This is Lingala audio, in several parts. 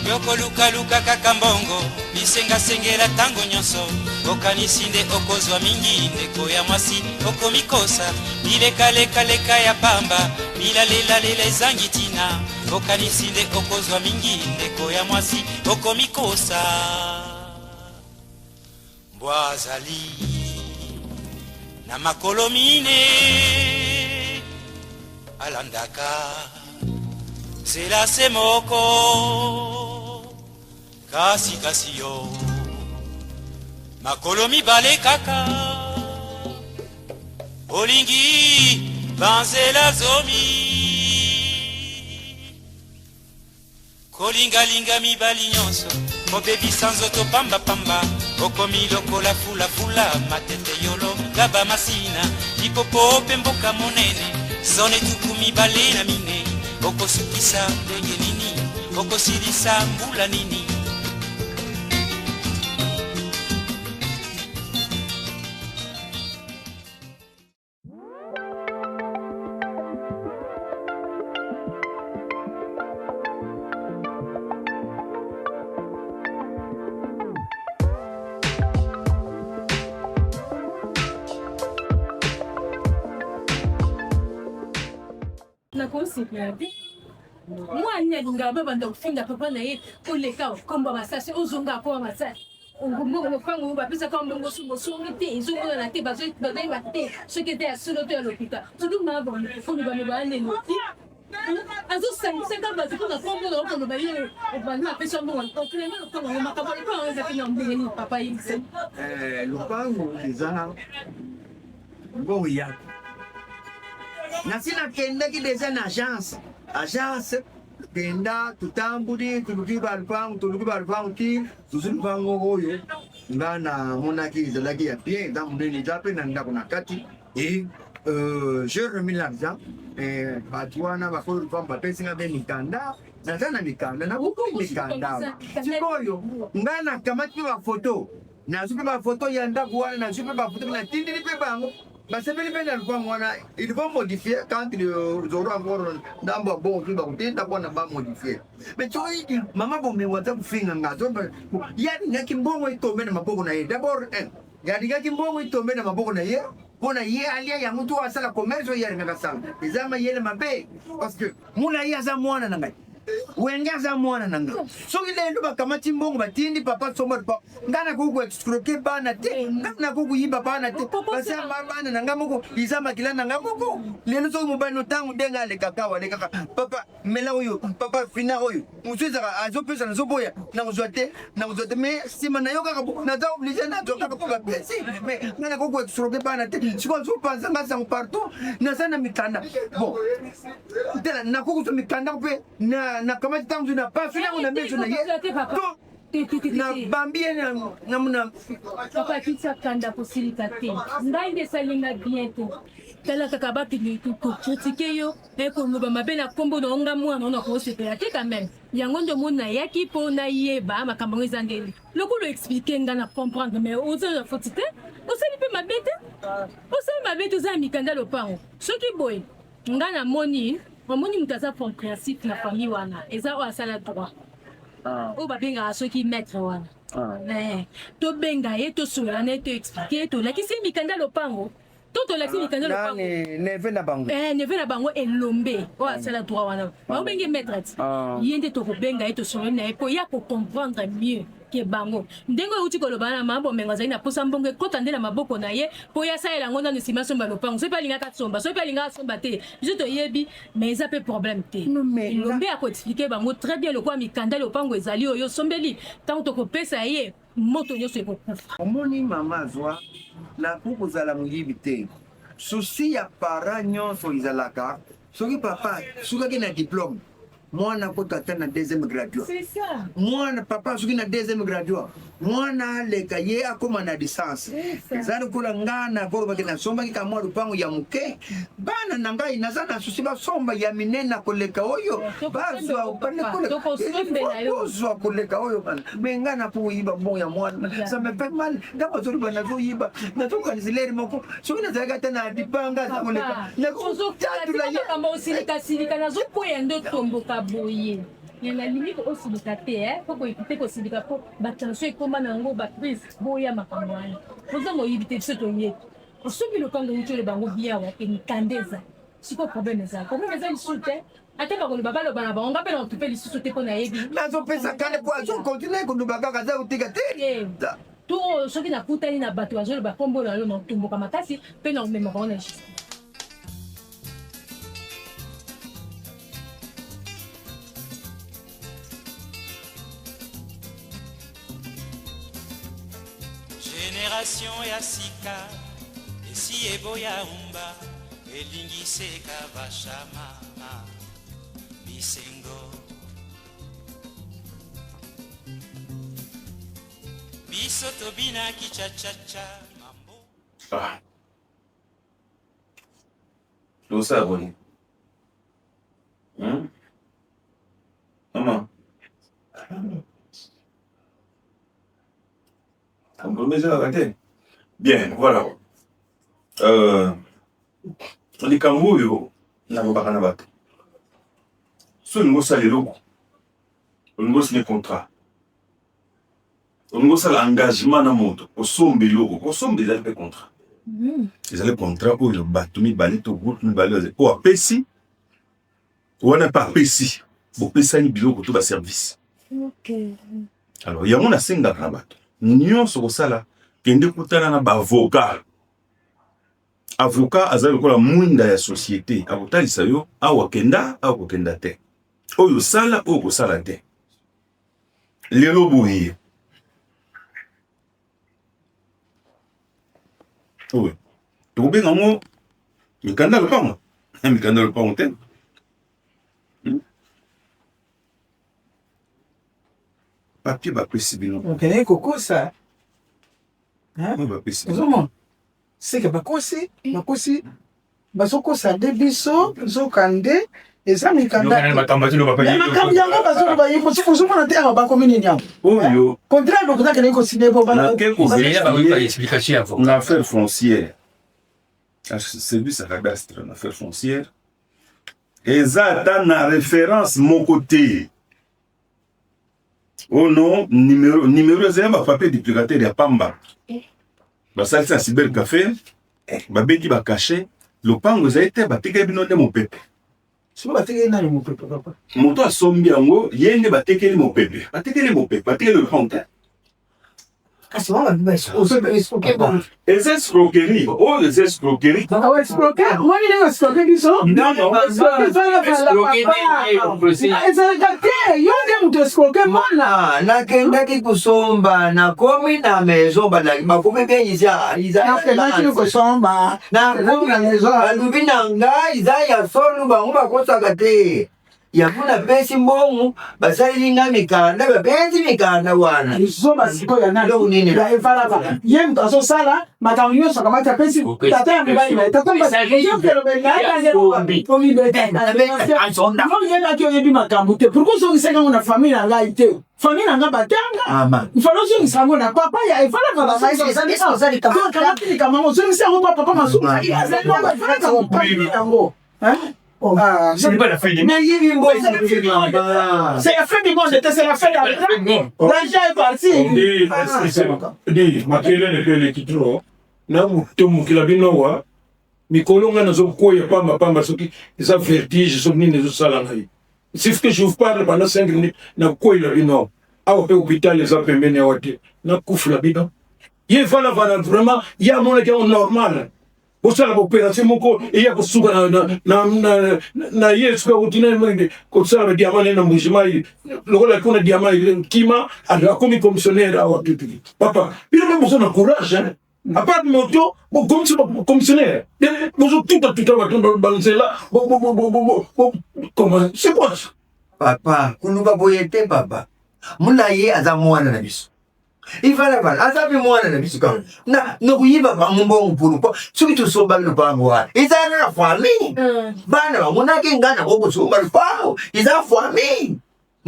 Yokolukaluka kaka mbongo, bisengasengela ntango nyonso, okanisi nde okozwa mingi. Ndeko ya mwasi, okomikosa, bilekalekaleka ya pamba, bilalelalela ezangi ntina, okanisi nde okozwa mingi. Ndeko ya mwasi, okomikosa. Mbwa azali na makolo mine, alandaka nzela se moko, kasi kasi yo makolo mibale kaka, olingi banzela zomi. Kolingalinga mibali nyonso, kobebisa nzoto pambapamba, okomi lokola fulafula, matete yolo, gaba masina, lipopo mpe mboka monene, zone 24, okosukisa ndenge nini, okosilisa mbula nini? Nakosepela te. Mwana nini alingaka babanda kofinga papa na ye koleka komba masasi, ozonga akoma masasi mbongo lopango bapesaka mbongo bosongi te, ezomonana te, bazoyeba te soki eza ya solo to ya lokuta. Toluma koloba loba lelo ti azosangisaka bato mpona kombo na okoloba ye obandi apesa mbongo okelema lopango yango. Makambo ya lopango eza mpe na ndenge nini, papa? Yebisa. Lopango eza mbongo yako. Nasi nakendaki deja na agence, kenda tutambuli, tuluki balupangu, toluki balupangu ti tozwi lupango oyo nga namonaki ezalaki ya bien, eza monene, eza mpe na ndako na kati. Et j'ai remis l'argent. Bato wana bakolo lupango bapesi nga mpe mikanda, naza na mikanda, nakoki mikanda. Sikoyo nga nakamati mpe bafoto, nazwi mpe bafoto ya ndako wana, nazwi mpe bafoto, natindeli mpe bango, basepeli mpe na lupango wana. Il faut modifier quand ils auront encore ndambo ya bongo soki bakotinda mpona bamodifier. Mais soki mama Bomengo aza kofinga nga, ye alingaki mbongo etombe na maboko na ye d'abord. Un, ye alingaki mbongo etombe na maboko na ye mpona ye alia yango to asala commerce oyo ye alingaka asala. Eza mayele mabe, parce que muna ye aza mwana na ngai, Wenge aza mwana na ngai. Soki lelo bakamati mbongo batindi papa somba lupango, ngai nakoki koescroquer bana te, ngai nakoki koyiba bana te, baza bana na ngai moko, eza makila na ngai moko. Lelo soki mobali no ntango ndenge alekaka awa, alekaka, papa mela oyo, papa fina oyo, mosusu ezaka azopesa, nazoboya, nakozwa te, nakozwa te. Mais nsima na yo kaka naza obligé nazwa kaka mpo bapesi. Mais ngai nakoki koescroquer bana te. Sikoyo azopanza ngai sango partout, naza na mikanda. Bon, tala, nakoki kozwa mikanda mpe nakamati ntango mosusu na pasoli yango na miso na ye to nabambi ye na Papa, kitisa kanda, kosilika te. Ngai nde esalinga bien te. Tala kaka bakende kocritiquer yo, koloba mabe na nkombo na onga mwana ona, kosepela te quand même. Yango nde omoni nayaki mpo nayeba makambo yango eza ndeni. Lokola expliquer nga na comprendre, mais oza na foti te, osali mpe mabe te, osali mabe te, oza na mikanda lopango. Soki boye, nga namoni, omoni moto aza compréhensif na famille wana eza oyo asala droit, oyo babengaka soki maître wana. Tobenga ye, tosolola na ye, toexpliquer, tolakisi ye mikanda lopango to tolakisi mikanda lopango. Neveu na bango. Neveu na bango Elombe oyo asala droit wana, baobenge maître ti ye nde tokobenga ye, tosololi na ye mpo ye akocomprendre mieux ke bango. Ndenge oyo euti koloba na mama Bomengo, azali na posa mbongo ekota nde na maboko na ye mpo ye asalela yango nano, nsima asomba lopango. Soki mpe alingaka asomba, soki mpe alingaka asomba te, biso toyebi, mais eza mpe problème te. Elombe akoexpliquer bango très bien. Lokola mikanda lopango ezali oyo osombeli, ntango tokopesa ye, moto nyonso ekokufa. Omoni mama, azwa, nakoki kozala moyibi te. Souci ya parent nyonso ezalaka soki papa sukaki na diplôme, mwana kota ata na deuxième graduat, mwana papa soki na deuxième graduat, mwana aleka ye akóma na licence. Eza lokola nga nakolobaki nasombaki ka mwa lupango ya moke, bana na ngai naza na souci basomba ya minene na koleka oyo bazwa, kozwa koleka oyo bana. Mais ngai napo koyiba mbongo ya mwana, ça me fait mal. Ntango azoloba nazoyiba, nazokanisa lere moko soki nazalaki ata na libanga aza koleka. Nakotatula ye. Osilikasilika, nazokweya nde otomboka boye. Ya nalingi ko osilika te eh, po koevite kosilika po ba tension ekoma na yango ba crise boya makambo wana. Oza moyibi te biso toyebi. Osombi lopango outi oloba yango bien awa ke mikanda eza. Sikoyo problème eza. Problème eza lisusu te. Ata bakoloba baloba na bango nga mpe na okipe lisusu te mpo nayebi. Nazopesa kanda po azo continuer koloba kaka aza kotika te. Tour oyo soki nakutani na bato bazoloba kombo na yo na otomboka makasi mpe na omema bango na justice. Generation ya sika esi eboya rumba elingi seka vashamama bisengo biso tobinaki chachacha mambo ah. Tosala boni? Hmm? Mama. Compromis ezalaka te. Bien, voilà. Euh, likambo oyo nalobaka na bato soki olingi osala eloko olingi osine contrat olingi osala engagement na moto kosomba eloko kosomba ezali mpe contrat mm. ezali contrat oyo bato mibale to groupe mibale oyo apesi wana mpe apesi bopesani biloko to baservice okay. alors yango nasengaka na bato nyonso kosala kende kutana na baavocat avocat azali lokola mwinda ya société akotalisa yo awa kenda awa kokenda te oyo osala oyo kosala te lelo boye oyo tokobenga yango mikanda ya lopango mikanda ya lopango te hmm? papier bapesi bino okendeki kokosa bapesi ozomona seke bakosi bakosi bazokosa nde biso nzoka nde eza mikanda makambo yango bazoloba ye ozomona te awa bakomi nini awa oyo contraire lokuta akendeki kosine po na affaire foncière service ya cadastre na affaire foncière eza ata na référence moko te oh non numero numero eza ya bapapier duplicateur ya pamba eh. basalisi na cyber café eh, babeti bacachet lopango ezali te batekeli bino nde mopepe soki batekeli nani mopepe papa moto asombi yango ye nde batekeli mopepe batekeli mopepe batekeli lopango te Kasi wana ba escroquer bango. Eza escroquerie. Oyo eza escroquerie. Ba escroquer, omoni ndenge escroquer biso? Non, non. Escroquer vala vala papa. Ezalaka te, yo nde moto escroquer mwana. Nakendaki kosomba, nakomi na maison balaki bakomi bien iza iza. Nakendaki kosomba, nakomi na maison. Balobi na ngai iza ya solo bango bakosaka te. Yango napesi mbongo basaleli nga mikanda babenzi mikanda wana. Zoba sikoyo ya nani? Eloko nini? Ya Evalava. Ye moto azosala makambo nyonso akamati apesi tata ya mobali na ye. Tata mobali yo kelobeli na ye oyebaki oyebi makambo te. Pourquoi ozongisaki yango na famille na ngai te? Famille na ngai batanga. Ifale ozongisa yango na papa ya Evalava. Akamati likambo yango ozongisi yango pa papa Masumu. Azali yango Evalava yango. Hein? Oh. Ah, Ce n'est pas la fin du monde. C'est la fin du monde, c'est la fin de L'argent est parti. Di, makelele mpe eleki trop. Na moto mokila bino awa mikolo ngai nazokweya pamba pamba soki eza vertige soki nini ezosala ngai sif que je vous parle pendant 5 minutes nakweyela bino awa mpe hôpital eza pembeni awa te nakufela bino ye vala vala vraiment ye amonaki yango normal bosala baoperation moko eya kosuka na ye soki awuti na kosala badiama naye na mbujimai lokola kuna diama kima akomi commissionnaire awa tutu papa bino mpe boza na courage hein? à part moto bokomisi commissionnaire bozotuta tuta bato banzela comment c'est quoi ça papa kuluba boye te papa muna ye aza mwana na biso Ivala aza mpe mwana na biso kaka na nokoyiba bango mbongo pourquoi soki tosombaki lopango wana eza kaka famille mm. bana bamonaki ngai nakoki kosomba lopango eza famille.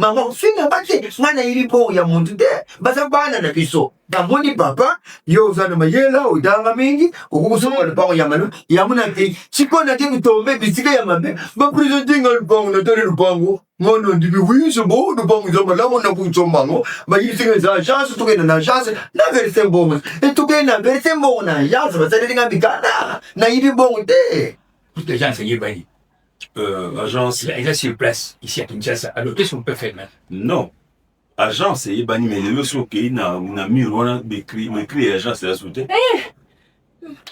Mama ofinga nga te, nga nayebi mbongo ya muntu te, baza bana na biso. Namoni papa, yo oza na mayela, otanga mingi, okoki kosomba lopango ya malu, yango na te. Sikoyo nake kotombe bisika ya mabe, ba presente nga lopango, natali lopango, nga nandimi oui c'est bon, lopango eza malamu, nakoki kosomba yango. Bayebisi nga eza agence, tokende na agence, na verse mbongo. E tokende na verse mbongo na agence, basaleli nga mikanda, nayibi mbongo te. Toute agence eyebani. Agence eza sur place ici à Kinshasa. Alors qu'est-ce qu'on peut faire maintenant? Non. Agence eyebani mais lelo soki okei na, na mur wana baécrit baécrit ya agence eza su te.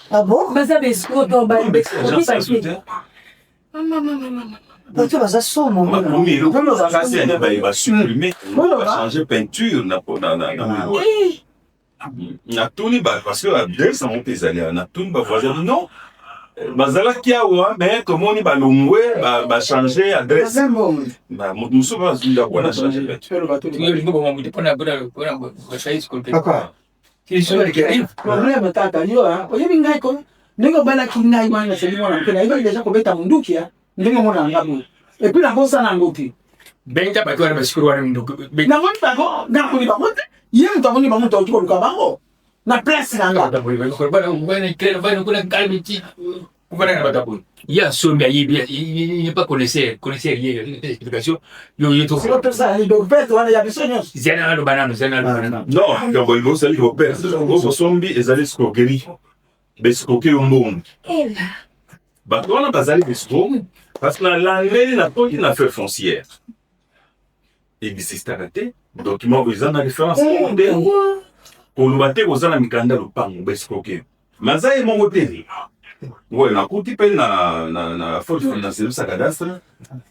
Ah bon? Baza ba escroc to ba Agence eza su te. Bato baza somo. Bakomi eloko kasi ya nde ba supprimer ba changer peinture na na na na mur wana. Natuni ba parce que adresse yango mpe ezali awa. Natuni ba voisin non bazalaki awa mais tomoni balongwe ba changer adresse. Ba moto mosusu mpe azwi ndako wana changer peinture. Papa, problème kaka yo oyebi ngai ko ndenge obalaki ngai wana nasali mwana moke nayebaki deja kobeta monduki ndenge omona nga boye epuis nabosana yango te. Benga bato wana basikolo wana mindoki. Namoni bango, namoni bango te. Ye moto amoni bango, moto auti koluka bango na place na nga. Ye asombi ayebi, il n'est pas connaisseur, connaisseur ye explication. Yo yo to. Siko tosala nini? Donc perte wana ya biso nyonso. Zela aloba nanu, zela aloba nanu. Non, donc osali ko perte. Osombi ezali escroquerie. Ba escroquer yo mbongo. Bato wana bazali ba escrocs parce que nalandeli nakoti na affaire foncière existaka te document oyo eza na référence moko te koloba te koza na mikanda lopango ba escroquer naza ye moko te oyo nakuti mpe na, na, na faute na service ya cadastre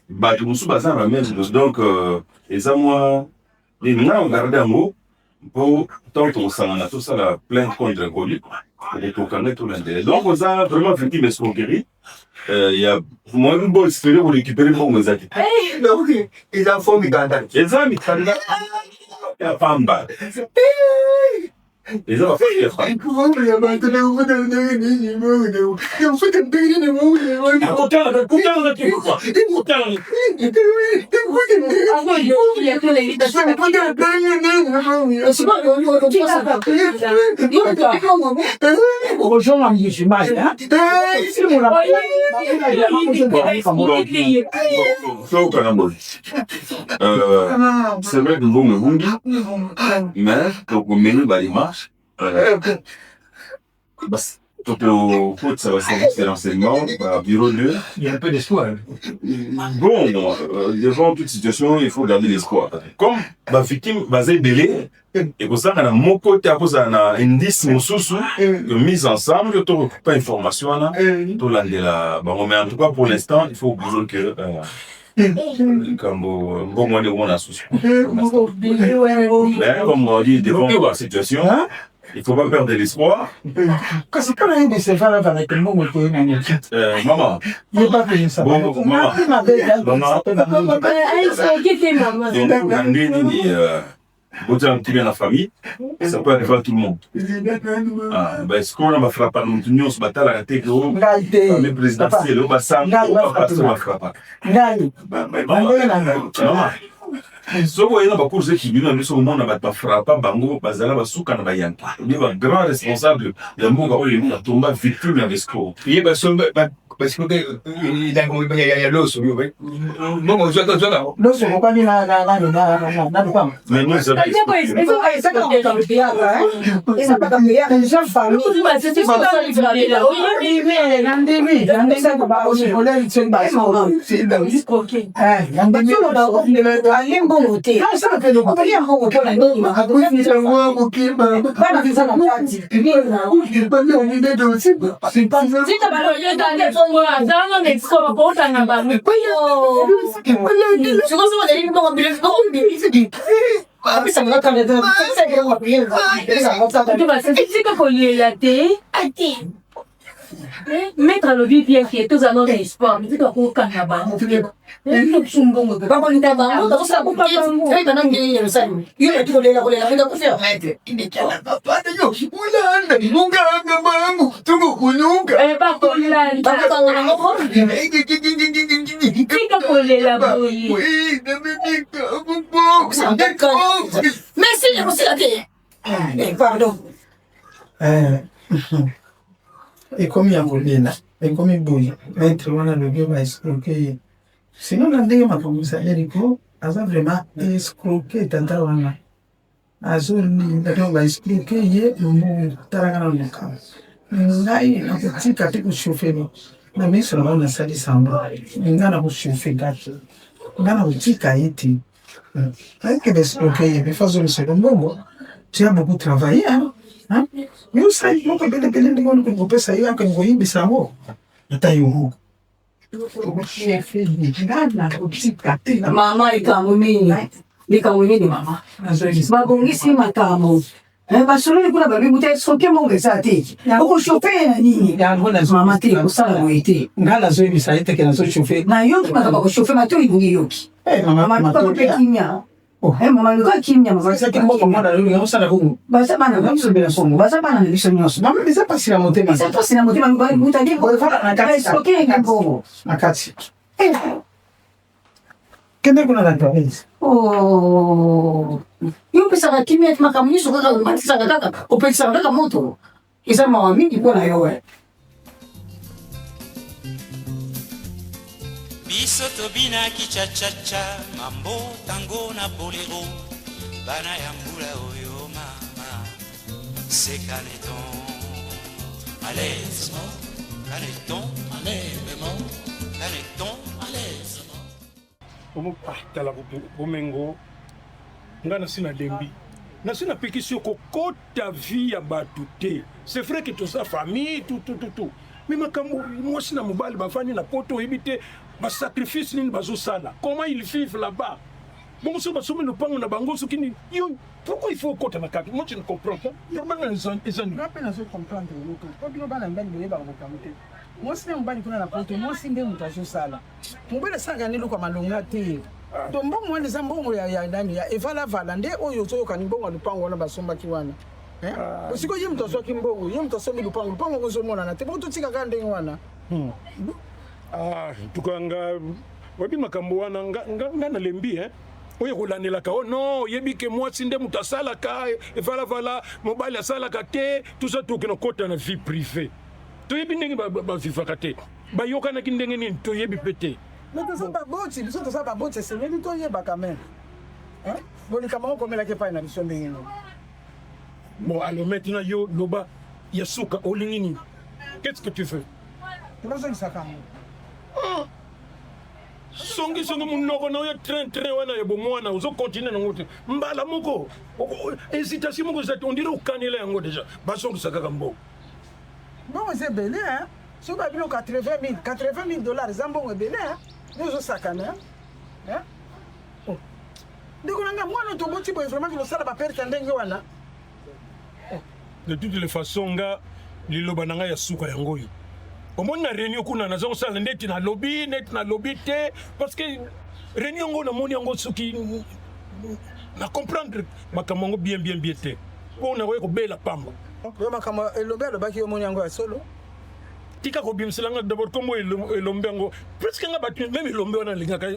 bato mosusu baza na bameme donc euh, eza mwa nini ngai nakogarde yango mpo ntango tokosangana tosala plainte contre inconnu okokanga tolandela donc oza vraiment victime escroquerie euh, ya moyen bo espere korécupere mbongo eza te Donc eza faux mikanda. Eza mikanda ya pamba. Eza ba faux ya pamba. Ozonga mbujimayi C'est vrai que mbongo ebungi mais tokomemi ba démarche tokokotisa ba service de renseignement ba bureau 2. Il y a un peu d'espoir. Bon, devant toute situation, il faut garder l'espoir. Comme ba victime baza ebele, ekozanga na moko te akozala na indice mosusu mise ensemble tokokupa information wana tolandela bango. Mais en tout cas pour l'instant il faut dire que likambo mbongo wana ekomona susu. Mais comme on dit, devant la situation, il faut pas perdre l'espoir. Kasi mpona yebisa efana vanaka mbongo te nani. Mama ye bapenisa. Bongo, mama. Mama. Na nde nini, botia kimia na famille, ça peut arriver à tout le monde. Ah, ba escroc na bafrapaka motu nyonso, batalaka te ke o ngai te famille présidentielle o basango Ngai o bapasteur bafrapaka. bafrapaka. Ngai na ndenge na ngai. Mama, soki oye na bacourse ekibino na biso, omona bato bafrapa bango, bazala basuka na bayanki nde ba grand responsable ya mboka oyo batomba victime ya escroc. Ye basomba basikoke ya loso yo mbongo ozwaka ozwaka. Loso okokani na na na na na na lupango. Mais nous ezali Eza famille. Nandimi nandimi baosoleli soki Ali mbongo te, okolia mbongo mpona nini? Bana baza na kati. Tika baloleka bakotanga bango. Sikoyo oleli mbongo Tika kolela te. Maître alobi bien ke tozala nano espoir, mais tika kokanga bango biso mbongo. Bakolinda bango, bakosala bana ndenge Yerusalemu. Yo bati kolela kolela mutu akufi. Bakolanda. Bakokanga bango. Tika. Kolela boye. Merci, ekosila te. Eh, pardon. Eh, ekomi ya kolela, ekomi boye. Maître wana alobi ba escroquer ye. Sinon na ndenge makambo ezaleli ko aza vraiment escroquer tata wana. Azolinga donc ba escroquer ye mbongo. Tala nga nanu makambo. Ngai nakotika te ko chauffer na miso na bango nasali semblant. Ngai nako chauffer nga te. Ngai nakotika ye te. Nayebi ke ba escroquer ye mais faut azongisa yo mbongo. Tu as beaucoup travaille hein. Yo osali biloko ebele ebele ndenge wana okoki kopesa ye akende koyimbisa yango. Ata yo moko. Mama likambo nini? Likambo nini mama? Babongisi makambo. Eh, basololi kuna babi moto escroke mbongo eza te. Okoshofe ye na nini? Mama te, kosala boye te. Nga nazoyebisa ye te ke nazoshofe. Nayoki makambo ya koshofe matoi ebongi eyoki. Eh, mama, Mama luka mpe kimia. Oh. Eh, mama luka kimia mama. Ezalaki mbongo mwana oyo yango osala bongo. Baza bana na biso bela songo, baza bana na biso nyonso. Mama eza pasi na motema. Eza pasi na motema moto ade Boye, voilà, na kati. escroke ye mbongo. Na kati. Eh. Kende kuna na toilette. Oh. Yo opesaka kimia te makambo nyonso kaka omatisaka kaka opekisaka kaka moto eza mawa mingi mpo na yo eh. Biso tobinaki cha-cha-cha mambo tango na bolero bana ya mbula oyo mama se caneton à l'aise caneton caneton à l'aise. Omo ah tala bomengo nga nasi nalembi nasi napekisi yo kokota vie ya bato te c'est vrai que toza famille tout tout tout tout mais makambo mwasi na mobali bavandi na poto oyebi te basacrifice nini bazosala comment ils vivent là-bas bongo soki basombi lopango na bango soki nini yo pourquoi il faut okota na kati moi je ne comprends pas problème eza nini Nga mpe nazo comprendre yo te mpo bino bana mibali boyebaka bokambo te mwasi na mobali kuna na poto mwasi nde moto azosala Mobali asalaka nde eloko ya malonga te. Donc mbongo wana eza mbongo ya ya nani ya evalavala nde oyo ozoyoka ni mbongo ya lupango wana basombaki wana. Eh? Ah. Sikoyo ye moto azwaki mbongo, ye moto asombi lupango, lupango yango ezomonana te. Bongo totika kaka ndenge wana. Hmm. Ah, en tout cas nga oyebi makambo wana nga, nga, nga nalembi hein oyo ekolandelaka o oh non oyebi ke mwasi nde moto asalaka evalavala mobali asalaka te tout ça tokende kokota na vie privée toyebi ndenge bavivaka te Bayokanaki ndenge nini toyebi pe te. Mais toza baboti, biso toza baboti esengeli toyeba quand même. Hein? Bon likambo yango okomelaki epai na biso ndenge nini? Bon alors maintenant yo loba ya suka olingi nini? Qu'est-ce que tu veux? Tozongisaka yango. Ah! Songi songi munoko na yo train train wana ya bomwana ozo continuer nango te. Mbala moko hésitation moko eza te on dirait okanela yango déjà. Bazongisa kaka mbongo. Mbongo eza ebele hein? Soki ba bino 80 000, 80 000 dollars eza mbongo ebele hein? Yo ozosakana hein? Oh. Ndeko na nga mwana toboti boye vraiment kosala ba perte ya ndenge wana. Oh. De toutes les façons nga liloba na ngai ya suka yango oyo. Omoni na réunion kuna naza kosala ndeti nalobi neti nalobi te parce que réunion yango namoni yango soki na comprendre makambo yango bien bien bien te mpo nakoki kobela pamba. Yo makambo elombe alobaki yo omoni yango ya solo? Tika kobimisela nga d'abord kombo elombe yango presque nga bato meme elombe wana alingaka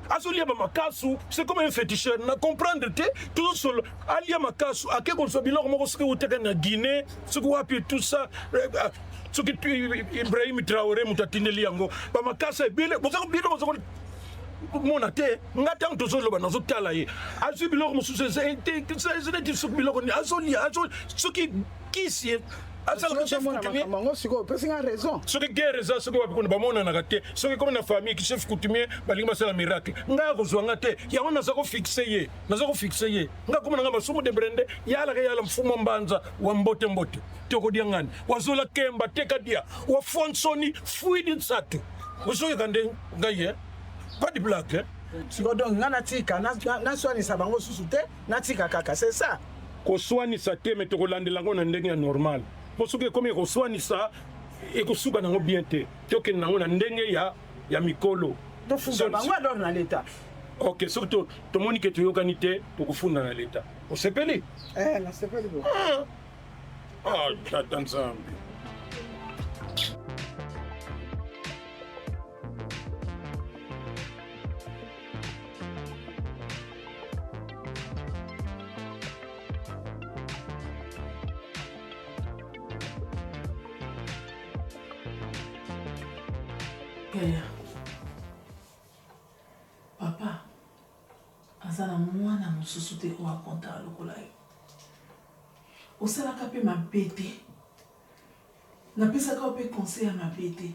azolia ba makasu c'est comme un féticheur na comprendre te tozosolo alia makasu ake kozwa biloko moko soki eutaka na Guinée soki wapi tout ça eh, ah, soki Ibrahim Traoré moto atindeli yango ba makasa ebele boza bino boza mona te nga ntango tozoloba nazotala ye azwi biloko mosusu eza neti soki biloko nini azolia soki kisi asalaka chef coutumier bango sikoyo opesi nga raison soki guerre eza soki wapi kuna bamonanaka te soki komi na famille chef coutumier balingi basala miracle ngai akozwa nga te yango naza kofixe ye naza kofixe ye ngai akoma na ngai masumu de brende yalaka yala mfumu mbanza wa mbote mbote tokodia ngani wazola kemba tekadia wa fonsoni fuidi nsatu ozoyoka nde ngai ye pas de blague hein? Sikoyo donc nga natika naswanisa bango susu te natika kaka c'est ça koswanisa te me tokolandela yango na ndenge ya normal mpo soki ekomi ekoswanisa ekosuka nango bien te tokende nango na ndenge ya, ya mikolo tofunda bango alors na leta ok soki tomoni ke toyokani te tokofunda na leta osepeli eh, nasepeli bo ah. ah, tata nzambe. Yaya, papa aza na mwana mosusu te oyo akontaka lokola yo. Osalaka mpe mabe te, napesaka yo mpe conseil ya mabe te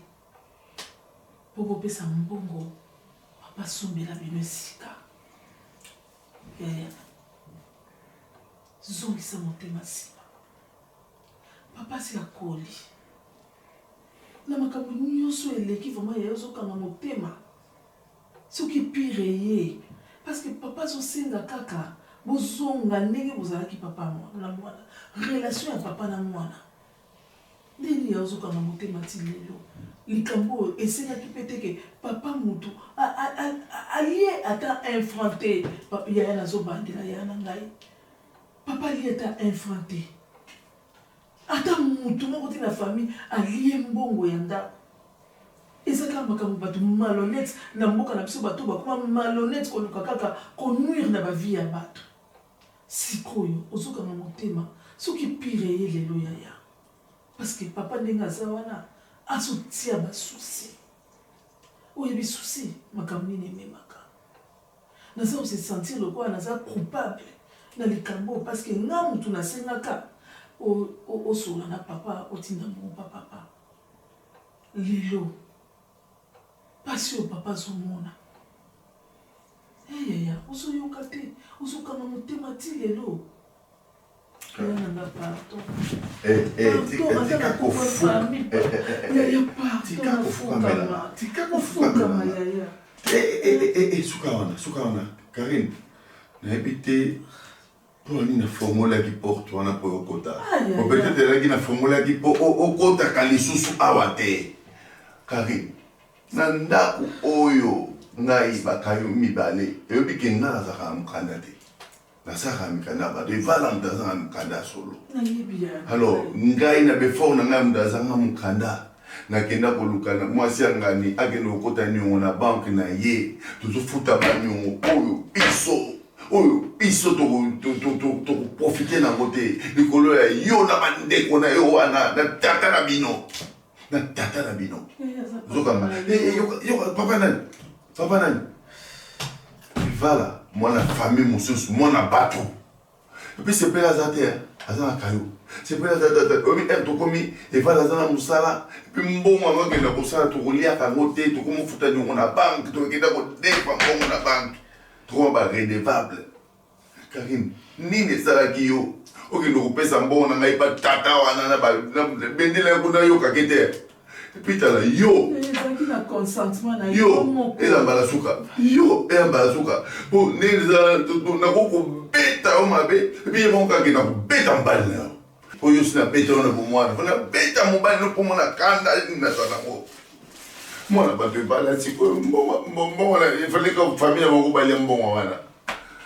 mpo bopesa mbongo papa asombela bino esika. Yaya, zongisa motema nsima. Papa asi akoli. Na makambo nioso eleki vraiment yaya ozo kanga motema soki pire eye parce que papa azo senga kaka bozonga ndenge bozalaki papa na mwana relation ya papa na mwana ndenge nini yaya ozo kanga motema ti lelo likambo oyo esengaki pe te ke papa mutu alie ata un franc te yaya nazo bandela yaya na ngai papa alie ata un franc te. Ata mutu moko te na famille alie mbongo ya ndaku. Eza kaka makambo batu malhonnete na mboka na biso batu bakoma malhonnete koluka kaka ko nuire na ba vie ya batu. Sikoyo ozo kanga motema soki pire eye lelo yaya parce que papa ndenge aza wana azo tia ba soucis. Oyebi soucis makambo nini ememaka? Naza ko se sentir lokola naza coupable na likambo oyo parce que nga mutu nasengaka osolola na papa otinda mbongo pa papa. Lelo pasi oyo papa azomona eh yaya ozoyoka te ozokanga motema ti lelo. Yaya na nga pardon. Eh, eh, Pardon ata na kombo ya famille. Yaya pardon nafukama. Tika Nafukama yaya. Eh, eh, eh, eh, eh, suka wana, suka wana. Karine, nayebi te mpo na nini nafongolaki porte wana mpo okota. Bon, peut-être ezalaki nafongolaki mpo okotaka lisusu awa te. Karine, na ndako oyo ngai bakayo mibale, eyobi ke ngai nazalaka na mokanda te. Nasalaka mikanda ya bato evala moto aza na mokanda ya solo. Alors ngai na befort na ngai moto azanga mokanda nakenda koluka na mwasi ya ngani akende kokota niongo na banke na ye tozofuta baniongo oyo biso oyo biso tokoprofite na yango te likolo ya yo na bandeko na yo wana na tata na bino na tata na bino ozokanga eh, eh, papa nani papa nani vala mwana famille mosusu mwana bato epuis sepele aza te aza na kayo sepele aza te oyebi ere tokomi evala aza na mosala epuis mbongo yango akenda kosala tokoliaka yango te tokomofuta niongo na banke tokenda kodefa mbongo na banke tokoma baredevable Carine, nini esalaki yo okende kopesa mbongo na ngai pa tata wana na bendele yango nayokaki te epuis tala yo yo eza mbala suka yo eza mbala suka po ndenge eza nakoki kobeta yo mabe epuis ye moko kaka nakobeta mobali na yo po yo si nabeta yo na bomwana po nabeta mobali no mpo mona kanda nazala nango mwana bato ebala sikoyo mbongo efaleka famille na bango balia mbongo wana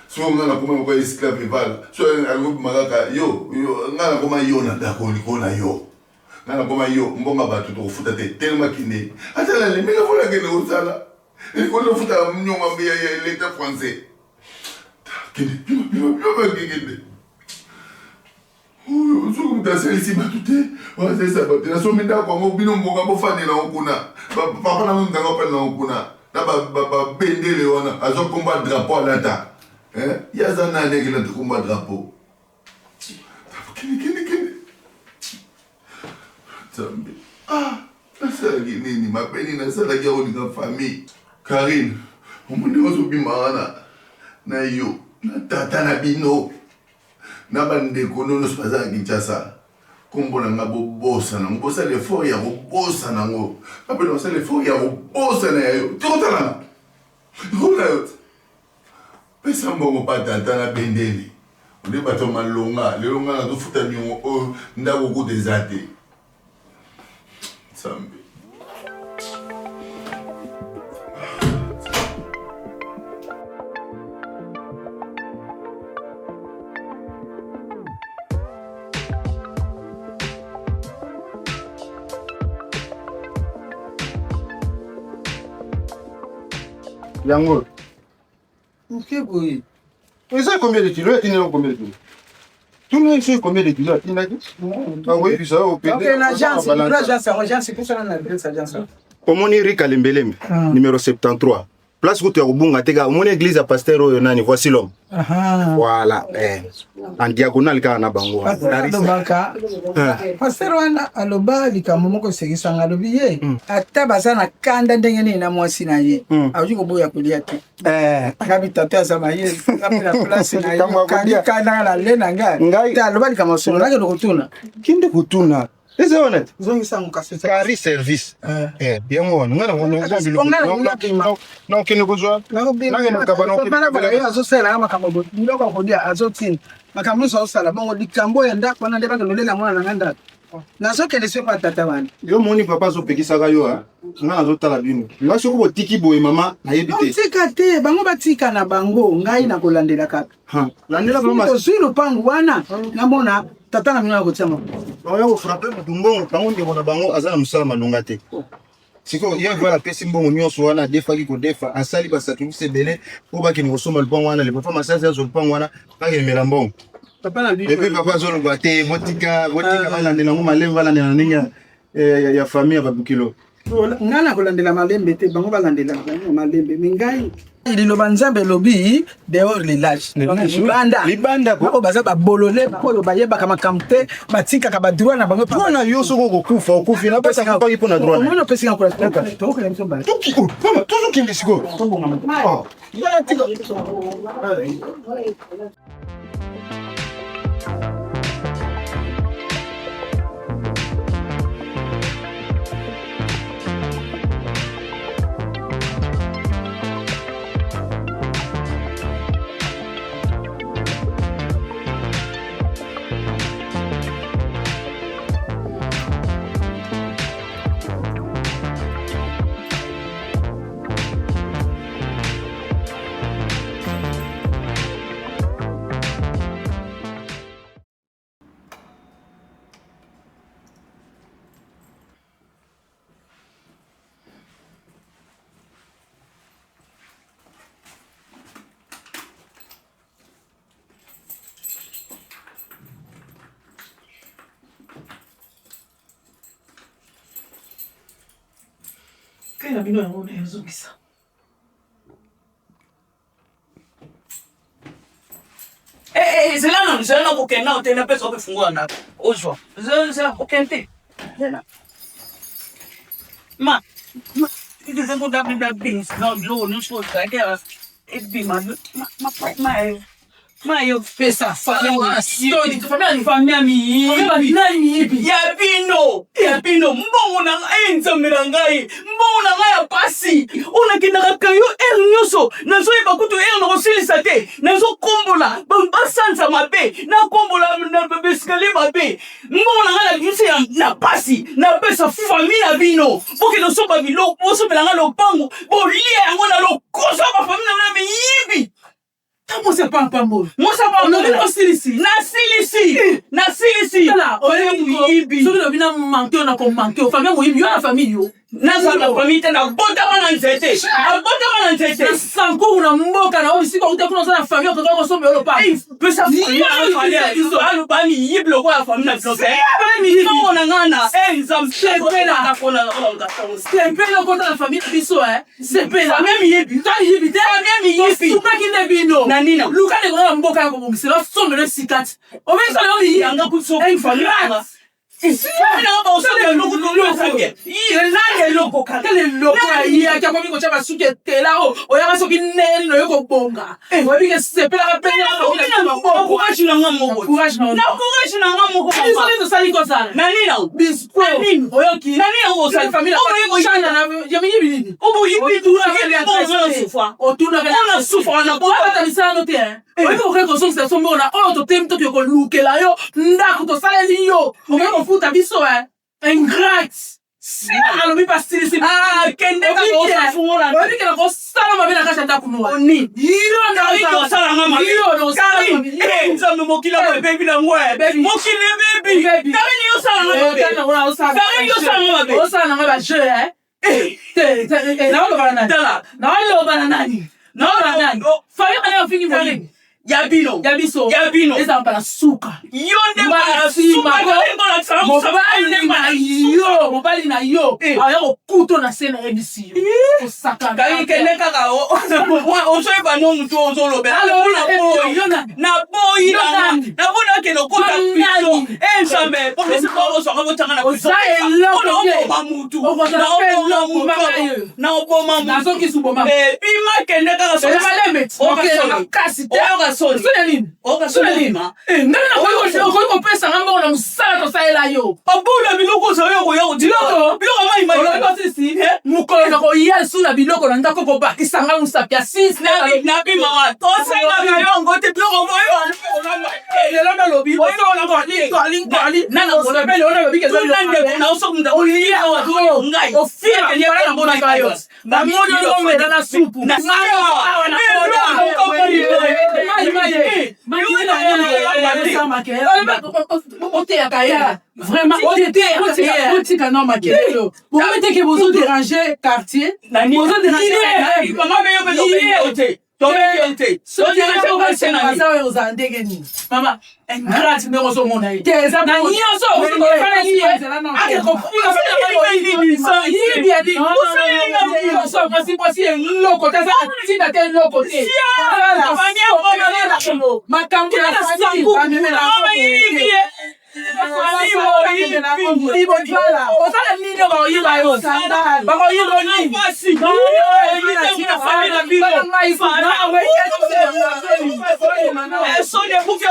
soki nga nakoma lokola esclave evala so alobima kaka yo nga nakoma yo na ndako likolo na yo nga nakoma yo mbongo ya bato tokofuta te telema kende ata nalembi nafola kende kosala likolo nafuta nyongo ya leta français kende bima bima bima kende Oyo soki moto asalisi bato te, oyo asalisa bato te. Nasombi ndako yango bino mboka bofandela yango kuna. Papa na ngai mutanga ofandela yango kuna. Na ba bendele wana azwa kombo ya drapeau alata. Eh? Ye aza nani akenda te kombo ya drapeau. Kende kende kende. Nzambe. Ah, nasalaki nini? Mabe nini nasalaki ya kolinga famille? Karine, omoni ozobima wana na yo na tata na bino. Na ba ndeko no nionso baza na Kinshasa kombo na nga bobosana yango bosala effort ya kobosana yango nga pe nakosala effort ya kobosana ya yo tokotala nga likolo na yo te pesa mbongo pa tata na bendele onde bato ya malonga lelo nga nazofuta niongo oyo ndako kuta eza te Nzambe. Yango moke boye eza combien de kilo atindi yango combien de kilo tuna ye soki combien de kilo atindaki akoyebisa yo agence agence yango agence epesana na adresse agence. Omoni Rika Lembelembe, Ah. numéro 73. Place kutu ya kobunga te kaka omoni église ya pasteur oyo nani, voici l'homme. Aha. Voilà, eh. En diagonale kaka na bango. wana. Pasteur alobaka Ah. pasteur wana aloba likambo moko esekisanga alobi ye ata baza na kanda ndenge nini na mwasi na ye akoki koboya kolia te akabi tata aza mayele aza mpe na place na ye Likambo ya okangi kolia. kanda nga na le na ngai te aloba likambo solo nakende kotuna Kende kotuna. Eza wana te. Zongisa yango kasi. Kari service. Eh, yango wana. Nga na nakokende kozwa. Nakende kokaba na ye azosalela nga makambo boye biloko ya kolia azotinda makambo nyonso azosala bongo likambo ya ndako wana nde bakende olela mwana na nga ndako nazokende soki pa tata wana Yo moni papa azopekisaka yo ah. Nga nazotala bino. Nga soki botiki boye mama nayebi te. tika te bango batika na bango ngai nakolandela kaka Ha, Landela mama. tozwi lopango wana namona tata na bino akotia moko Bakoya kofrape motu mbongo bango ndeko na bango aza na mosala malonga te. Sikoyo ye vala apesi mbongo nyonso wana adefaki kodefa asali basacrifice ebele mpo bakende kosomba lopango wana le papa masasi azwa lopango wana bakende mela mbongo. Papa na biso. Et puis papa azoloba te botika botika balandela yango malembe balandela na ndenge ya famille ya babukilo. Ngai nakolandela malembe te bango balandela bango malembe me ngai liloba nzambe elobi dehors les lâches libanda libanda oyo baza babolole oyo bayebaka makambo te batikaka badroit na bango droit na yo soki okokufa okufi napesaka mpaki mpo na droit omoni opesika tokokela biso mbala tozokende sikoyo Oh. Kai na bino yango na ezongisa. Eh, eh, zela nanu, zela na kokende nao te, napesa yo mpe fungola na ozwa. Zela, zela, kokende te. Zela. Ma, ma, eza ngo na bins, na biloko nyonso oyo ezalaki awa, ebima, ma, ma, ma, eh. Ma yo pesa famille ya miyibi ya bino ya bino mbongo na ngai nzambe na ngai mbongo na ngai ya pasi oyo nakendaka kayo heure nyonso nazoyeba kutu heure nakosilisa te nazokombola basanza mabe nakombola baeskalier mabe mbongo na ngai nabimisi na pasi napesa famille na bino bokende osomba biloko bosombela ngai lopango bolia yango na lokoso ya bafamille na bino ya miyibi Mwasi ya pamba oyo. Mwasi ya pamba. Olobi osilisi. Nasilisi. Nasilisi. Tala, oyebi moyibi. Soki lobi na manque yo na ko manque yo. Famille moyibi yo na famille yo. Naza na famille te nabotama na nzete. Nabotama na nzete. Na sankuru na mboka na oyo bisika outa kuna oza na famille okoka kosomba yo lopango. Pesa famille aloba miyibi lokola famille na biso te. Mbongo na ngai na nzambe. Sepela. Sepela okota na famille na biso eh. Sepela. Famille miyibi. Ka miyibi te. Famille miyibi. Tosukaki nde bino. Na nini? Luka ndeko na mboka ya kobongisela osombela esika te. Obengisa lelo miyibi. Yanga kutu famille nanga. Eloko akomi kotya basuki etela oyo oyaka soki ndenge nini oye kobonga oyebi ke sepelaka courage na nga moko na courage na nga moko biso nde tosali kozala na nini yango bispo oyoki na nini yango osali famille ya miyibi nini otunaka sufra na bata misala no te oyebi okoki kozongisa biso mbongo na oyo totemi tokoki kolukela yo ndako tosaleli yo okoki kofuta biso ingrate alobi basilisi kende oyebi ke nakosala mabe na kati ya ndako noa nzambe mokili yango ebebi nango mokili ebebi Karine yo osala nga mabe Karine yo osala nga mabe osala nanga bajeu te naoloba na nani naoloba na nani naoloba na nani famille bana ofingi moyibi Ya bino. Ya biso. Ya bino. Ezala mbala suka. Yo nde mbala suka. Mobali na yo, mobali na yo. Eh. Aya kokuto na se na yebisi yo. Eh. Osakana. Kangi kende kaka ozoyeba no mutu ozolobela. Na boyi na na boyi na kende okota prison. Eh Nzambe, polisi bozwaka botanga na prison. Oza eloko te. Naoboma mutu. Naoboma mutu. Naoboma mutu. Nazokisi boma. Eh bima kende kaka so. Makasi te. Oyoka soni. Soni ya nini? Oyoka Soni ya soni. nini? Eh, ndenge nakoki okoki kopesa nga mbongo na mosala tosalela yo. Abula biloko ozali okoya kotika. Biloko? Biloko mai mai. Olobi osisi mokolo nakoya lisusu na biloko na ndako kobakisa nga mosapi ya 6 Nabi mama tosengaka yango te biloko moyo. Lelo nalobi ofiaofiamonaka na supu oteyaka ye vraiment otika no makelelo bokomi teke bozo déranger quartier bozo déranger oyo ozala ndenge nini mama ingrate ndenge ozomona ye na nyonso mwasi mwasi eloko te aza na ntina te eloko te makambo ya famille osala nini bakoyiba yo bakoyiba nini soni ekufi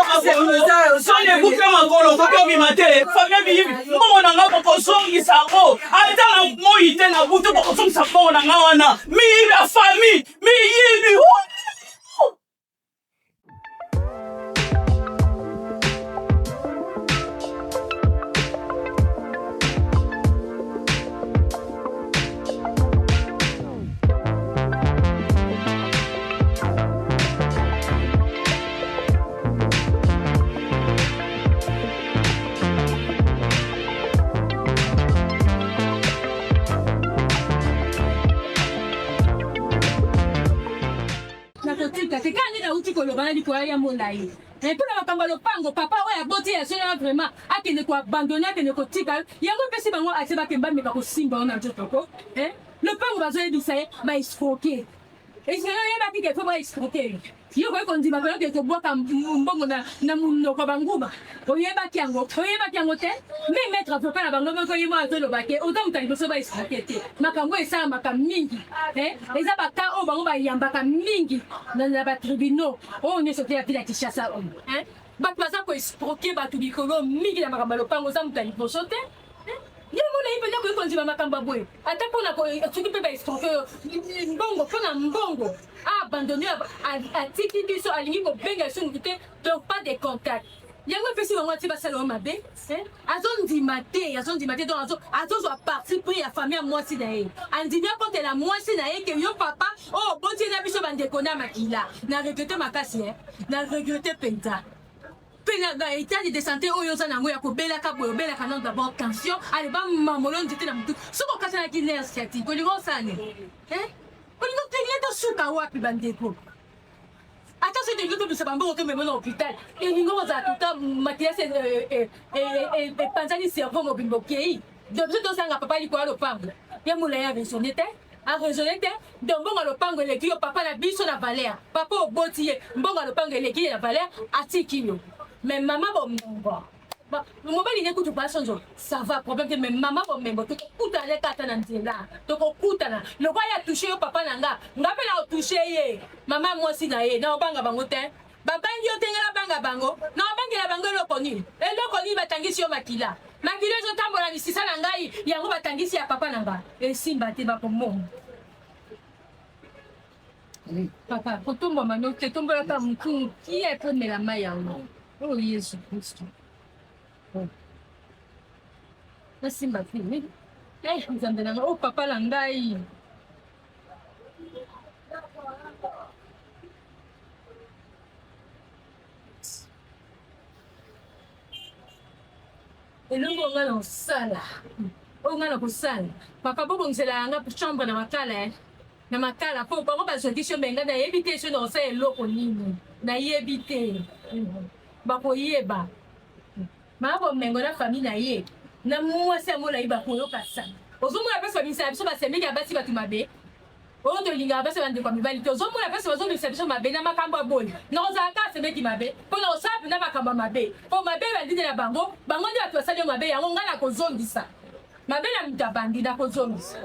ya makolo okoki obima te famille miyibi mbongo na nga bokozongisa yango ata na moi te na butu bokozongisa mbongo na nga wana miyibi ya famille miyibi. Nakotika te kaka nde nauti koloba na likolo ya molai eh, mpo na makambo ya lopango papa oyo aboti ya solo vraiment akende koabandone akende kotika yango epesi bango ase bakende bameka kosimba yo na nzoto ko eh? Lopango bazoyebisa ye ba escroquer escroquer oyebaki ke fo ba escroquer yo yo okoki kondima mpe okende kobwaka mbongo na, na monoko ya banguba oyebaki yango oyebaki yango te me maître avocat na bango moko ye moko azoloba ke oza moto ya liboso ba escroquer te makambo oyo esalamaka mingi eh? Eza ba cas oyo bango bayambaka mingi na, na ba tribunaux oyo nyonso te ya ville ya Kinshasa oyo eh? Bato baza ko escroquer bato likolo mingi na makambo ya lopango oza moto ya liboso te eh? Ye mona ye mpenza akoki kondima makambo ya boye ata mpona soki mpe baescroke yo mbongo mpo na mbongo aabandonne atiki biso alingi kobenga biso motu te donc pas de contact yango epesi bango ati basala yo mabe azondima te azondima te donc azozwa parti pris ya famille ya mwasi na ye andimi akotela mwasi na ye ke yo papa oyo oboti na biso bandeko na makila na regrete makasi na regrete mpenza Pe na ba etat de sante oyo oza nango ya kobelaka boye obelaka nano d'abord tension ale bamamolo nzete na motu soki okatanaki nerf sciatique olingi osala nini eh? Olingi otelingi tosuka wapi bandeko ata soki tolingi tobimisa bambongo tomema na hôpital elingi kozala tuta makilasi epanzani cerveau mobimba okei donc biso tozanga papa likolo ya lopango ye molai ya raisonne te A raisonner te donc mbongo ya lopango eleki yo papa na biso na valeur papa oboti ye mbongo ya lopango eleki ye na valeur atiki yo mais mama bomengo mobali ne kutu pa sonzo ça va problème te mais mama bomengo tokokutana ne kata na nzela tokokutana lokwa ye atouche yo papa na nga nga mpe na otouche ye mama mwasi na ye na obanga bango te Babangi yo te nga nabanga bango? Nakobangela bango eloko nini? Eloko nini batangisi yo makila? Makila ezotambola na misisa na ngai, yango batangisi ya papa na nga. Esimba te bakomona. Papa, kotombwama no te, tombolaka motu mokie mpo omela mai yango. Oh Yesu Kristo. Oh. Nasimba te. Eh, Nzambe na ngai, oh papa na ngai. Elongo nga na kosala oyo nga na kosala papa bobongisela yanga chambre na makala eh. Na makala mpo bango bazwaki sio me ngai nayebi te sio nakosala eloko nini nayebi te bakoyeba mama bomengo na famille na ye na mwasi ya molai bakoyoka sango ozomona mpe babimisaka biso basemeki ya basi bato mabe oyo tolingaka basi bandeko ya mibali te ozomona mpe bazobimisa biso mabe na makambo ya boye nakozala kaka semeki mabe mpo nakosala mpenza makambo ya mabe mpo mabe bandinde na bango bango nde bato basali yo mabe yango ngai nakozongisa Mabe na moto abandi nakozongisa.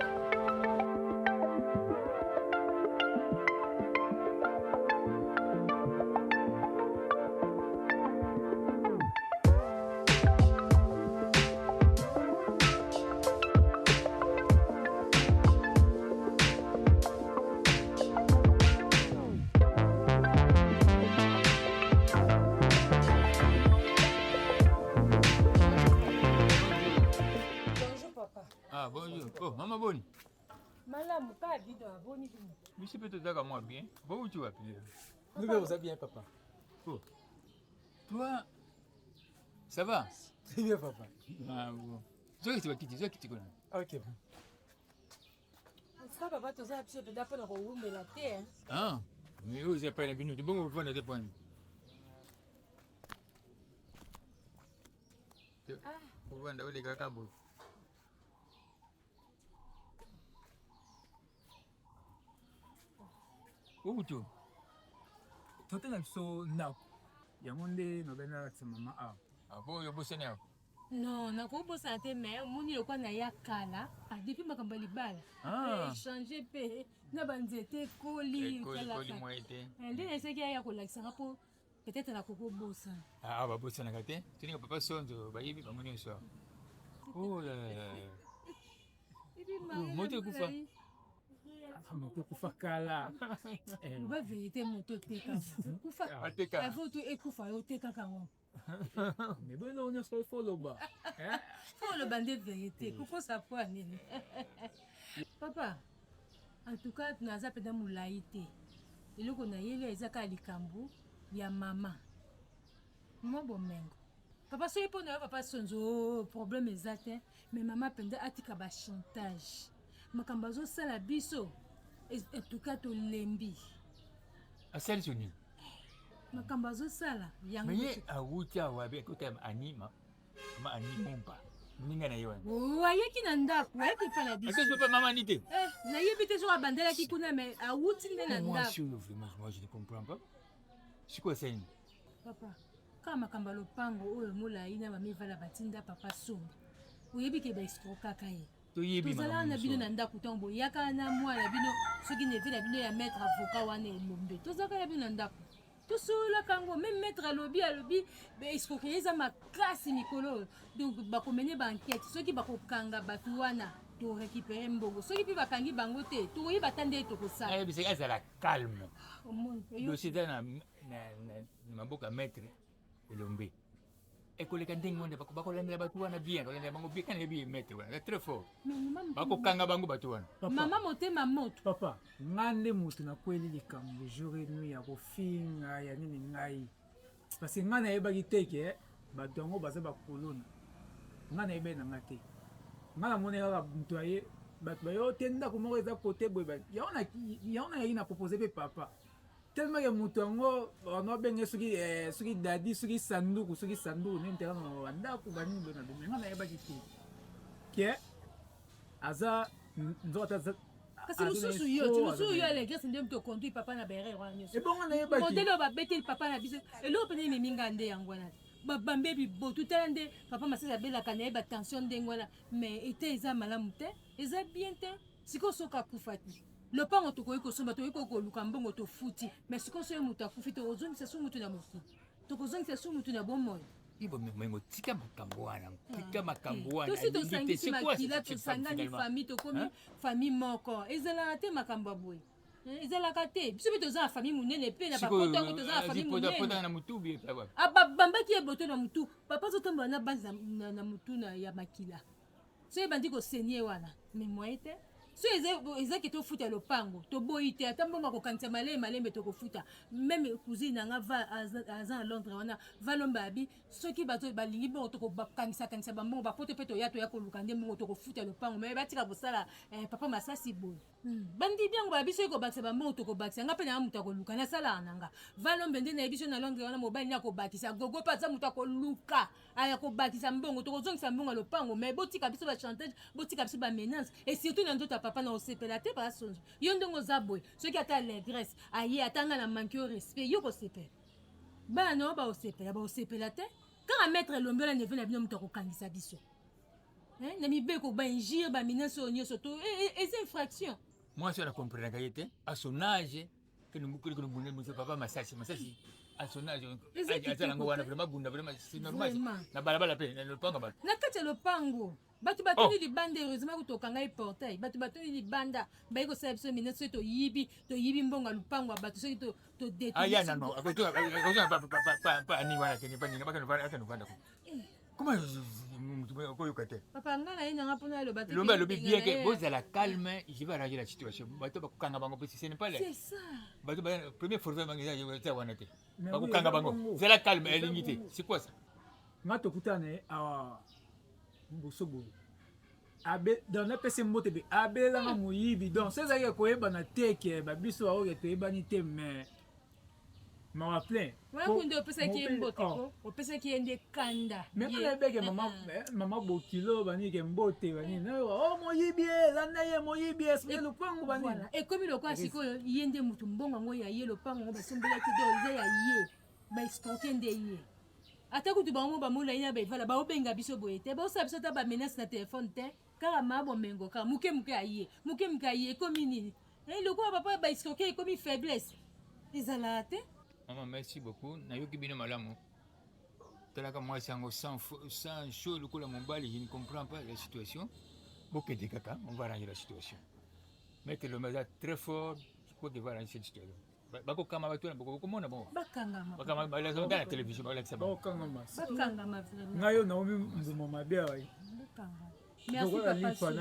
Bonjour papa. Ah bonjour. Oh maman boni. Malamu ka bino aboni bino. Biso pe tozaka mwa bien. Bouti wapi? Nous pe oza bien papa. Oh. Toi ça va? Très bien papa. Ah bon. Zoki ti bakiti, zoki ti kuna. OK. Ça papa toza biso mpenza mpo na kowumela te. Ah, mais oyo eza epai na bino te bongo ofanda te pwani. Ovanda oleka kaka boye. Outu. Tata na biso ndako yango nde nabandi nalakisa mama awa. Ah bon, yo bosani awa? Non, nakobosana te mais omoni lokola naya kala ah, depuis makambo ya libala Ah. echange mpe na banzete ekoli Ekoli koli mwa ete. nde naesaki aya kolakisanga mpo Peut-être nakoki kobosana. Ah, babosanaka te. Toninga papa Sonzo bayebi bango nyonso awa. Oh là là. Moto ekufa. Moto ekufa kala. Loba verite moto oteka. Kufa. Ateka. Avant tout ekufa yo otekaka yango. Mais bon, eloko nyonso il faut oloba. Faut oloba nde verite. Kokosa po ya nini? Papa, en tout cas naza mpenza molai te. Eloko nayeli eza kaka likambo ya mama. Mwa bomengo. Papa soki mpo na yo papa Sonzo oh, problème eza te, mais mama mpenza atika ba chantage. Makambo azosala biso en tout cas tolembi. Asali so nini? Makambo azosala yango. Mais ye awuti awa abe akota anima. Mama Annie Pompa. Moninga na ye wana. Oh, ayaki na ndako, ayaki epai na biso. Akesi pa mama Annie te. Eh, nayebi te soki abandelaki kuna mais awuti nde na Moi, ndako. oyo vraiment, moi je ne comprends pas. Sikoyo asali nini? Papa, kaka makambo ya lopango oyo molai na mama Evala batinda papa Somba. Oyebi ke ba escrokaka ye. Toyebi Tozalaka makambo na bino nyonso. na ndako ntango boyaka na mwana bino soki neve na bino ya maître avocat wana elombe. Tozalaka na bino na ndako. Tosololaka yango meme maître alobi alobi escroquerie eza makasi mikolo oyo donc bakomene ba enquête soki bakokanga bato wana to récupérer mbongo soki mpe bakangi bango te tokoyeba ata nde tokosala. Nayebisaki azala calme. Omoni, oyoki. Dossier eza na, na, na, na maboko ya maître Elombe. Ekoleka ndenge wana bakolandela bato wana bien, bakolandela bango bien kana yebi maître wana, aza très fort. Mais mama- Bakokanga bango bato wana. Mama motema moto. Papa, nga nde moto nakweli likambo jour et nuit ya kofinga ya nini ngai. Parce que nga nayebaki te ke bato yango baza bakuluna. Nga nayebaki na nga te. Nga namoni kaka moto aye bato baye oh te ndako moko eza kote boye ba yango na yango nayaki na propose pe papa. Tellement que moto yango bana babenga soki eh, soki dadi soki sanduku soki sanduku nde moto akanga ba ndako banini boye na boye. Nga nayebaki te ke aza nzoka ata kasi mosusu yo ti mosusu yo alegresse nde moto oconduit papa na baerreur wana nyonso ebongo nayebaki modele oyo babeteli papa na biso eloko mpenza ememi nga nde yango wana babambe bibotu tala nde papa masasi abelaka na ye batension ndenge wana mais ete eza malamu te eza bien te sikoyo soki akufaki lopango tokoki kosomba tokoki koluka mbongo tofuti mais sikoyo soki moto akufi tokozongisa su motu na mokili tokozongisa su motu na bomoi Ibo mengo tika makambo wana, tika makambo wana. tosi tosangisi makila tosangani famille tokomi famille moko ezalaka te makambo ya boye ezalaka te biso mpe toza na famille monene mpe na bapoto yango toza na famille monene na mutu bi abambaki ye boto na mutu papa azotambola na base na mutu ya makila soki ebandi kosenye wana mais moyen te. So eza eza ke tofuta lopango, toboyi te ata mbongo akokangisa malembe malembe tokofuta. Meme cousine na nga va aza aza na Londres wana va lomba abi soki bazo balingi mbongo tokokangisa kangisa ba mbongo ba poto pe toya toya koluka nde mbongo tokofuta lopango mais batika kosala eh, papa masasi boye. Hmm. Bandimi yango ba biso ekobakisa ba mbongo tokobakisa nga pe na moto akoluka nasalaka na nga va lombe nde nayebi so na Londres wana mobali nde akobakisa gogo pe aza moto akoluka aya kobakisa mbongo tokozongisa mbongo ya lopango mais botika biso ba chantage botika biso ba menace et surtout na nzoto ya papa na osepela te papa sonzo yo ndenge oza boye soki ata allegresse aye ata nga na manque yo respect yo kosepela bana na yo baosepela baosepela te kaka maître elombe wana neveu na bino moto akokangisa biso na mibeko ba injure ba menace oyo nyonso to e, e, eza infraction mwasi wana comprenaka ye te à son âge kene papa masasi masasi à son âge aza nango wana vraiment bunda vraiment c'est normal na balabala mpe na lopango bato na kati ya lopango bato batuni oh. libanda heureusement kutu okangai portail bato batuni libanda bayi kosala biso mine soki toyibi toyibi mbongo ya lopango ya bato soki todeaya nano ani wana kende paninga bakende ko Comment okoyoka te papa nga na ye nanga mpona aloba te lombe alobi bien ke bozala calme je vais arranger la situation bato bakokanga bango mpe ce n'est pas c'est ça bato premier forfait bango eza wana te bakokanga bango zala calme elingi te c'est quoi ça nga tokutana na ye awa boso boye abe donc napesi mbote be abelanga moyibi donc so ezalaki koyebana te ke babiso baoke toyebani te mais mawa plein wana kunde opesaki ye mbote ko oh. opesaki ye nde kanda mais nga nayebeke mama eh, mama bokilo banini ke mbote banini oh moyibi ye landa ye moyibi ye soki lopango banini ekomi lokola sikoyo ye nde motu mbongo yango ya ye lopango yango basombelaki do eza ya ye baescroke nde ye ata kutu bango bamolai na baevala baobenga biso boye te baosala biso ata bamenace na telefone te kaka maa bomengo kaka moke moke aye moke moke aye ekomi nini Eh, lokola papa ba escroquer ekomi faiblesse ezalaka te. Maman merci beaucoup nayoki bino malamu talaka mwasi yango sans, sans chaud lokola mobali je ne comprends pas la situation bokende kaka on va arranger la situation maître lombe aza très fort je crois qu'il va arranger cette situation bakokama bato wana bokomona bongo bakangama bakangama balakisa na télévision balakisa bango bakangama bakangama vraiment ngai yo naomi mbuma mabe awa Merci papa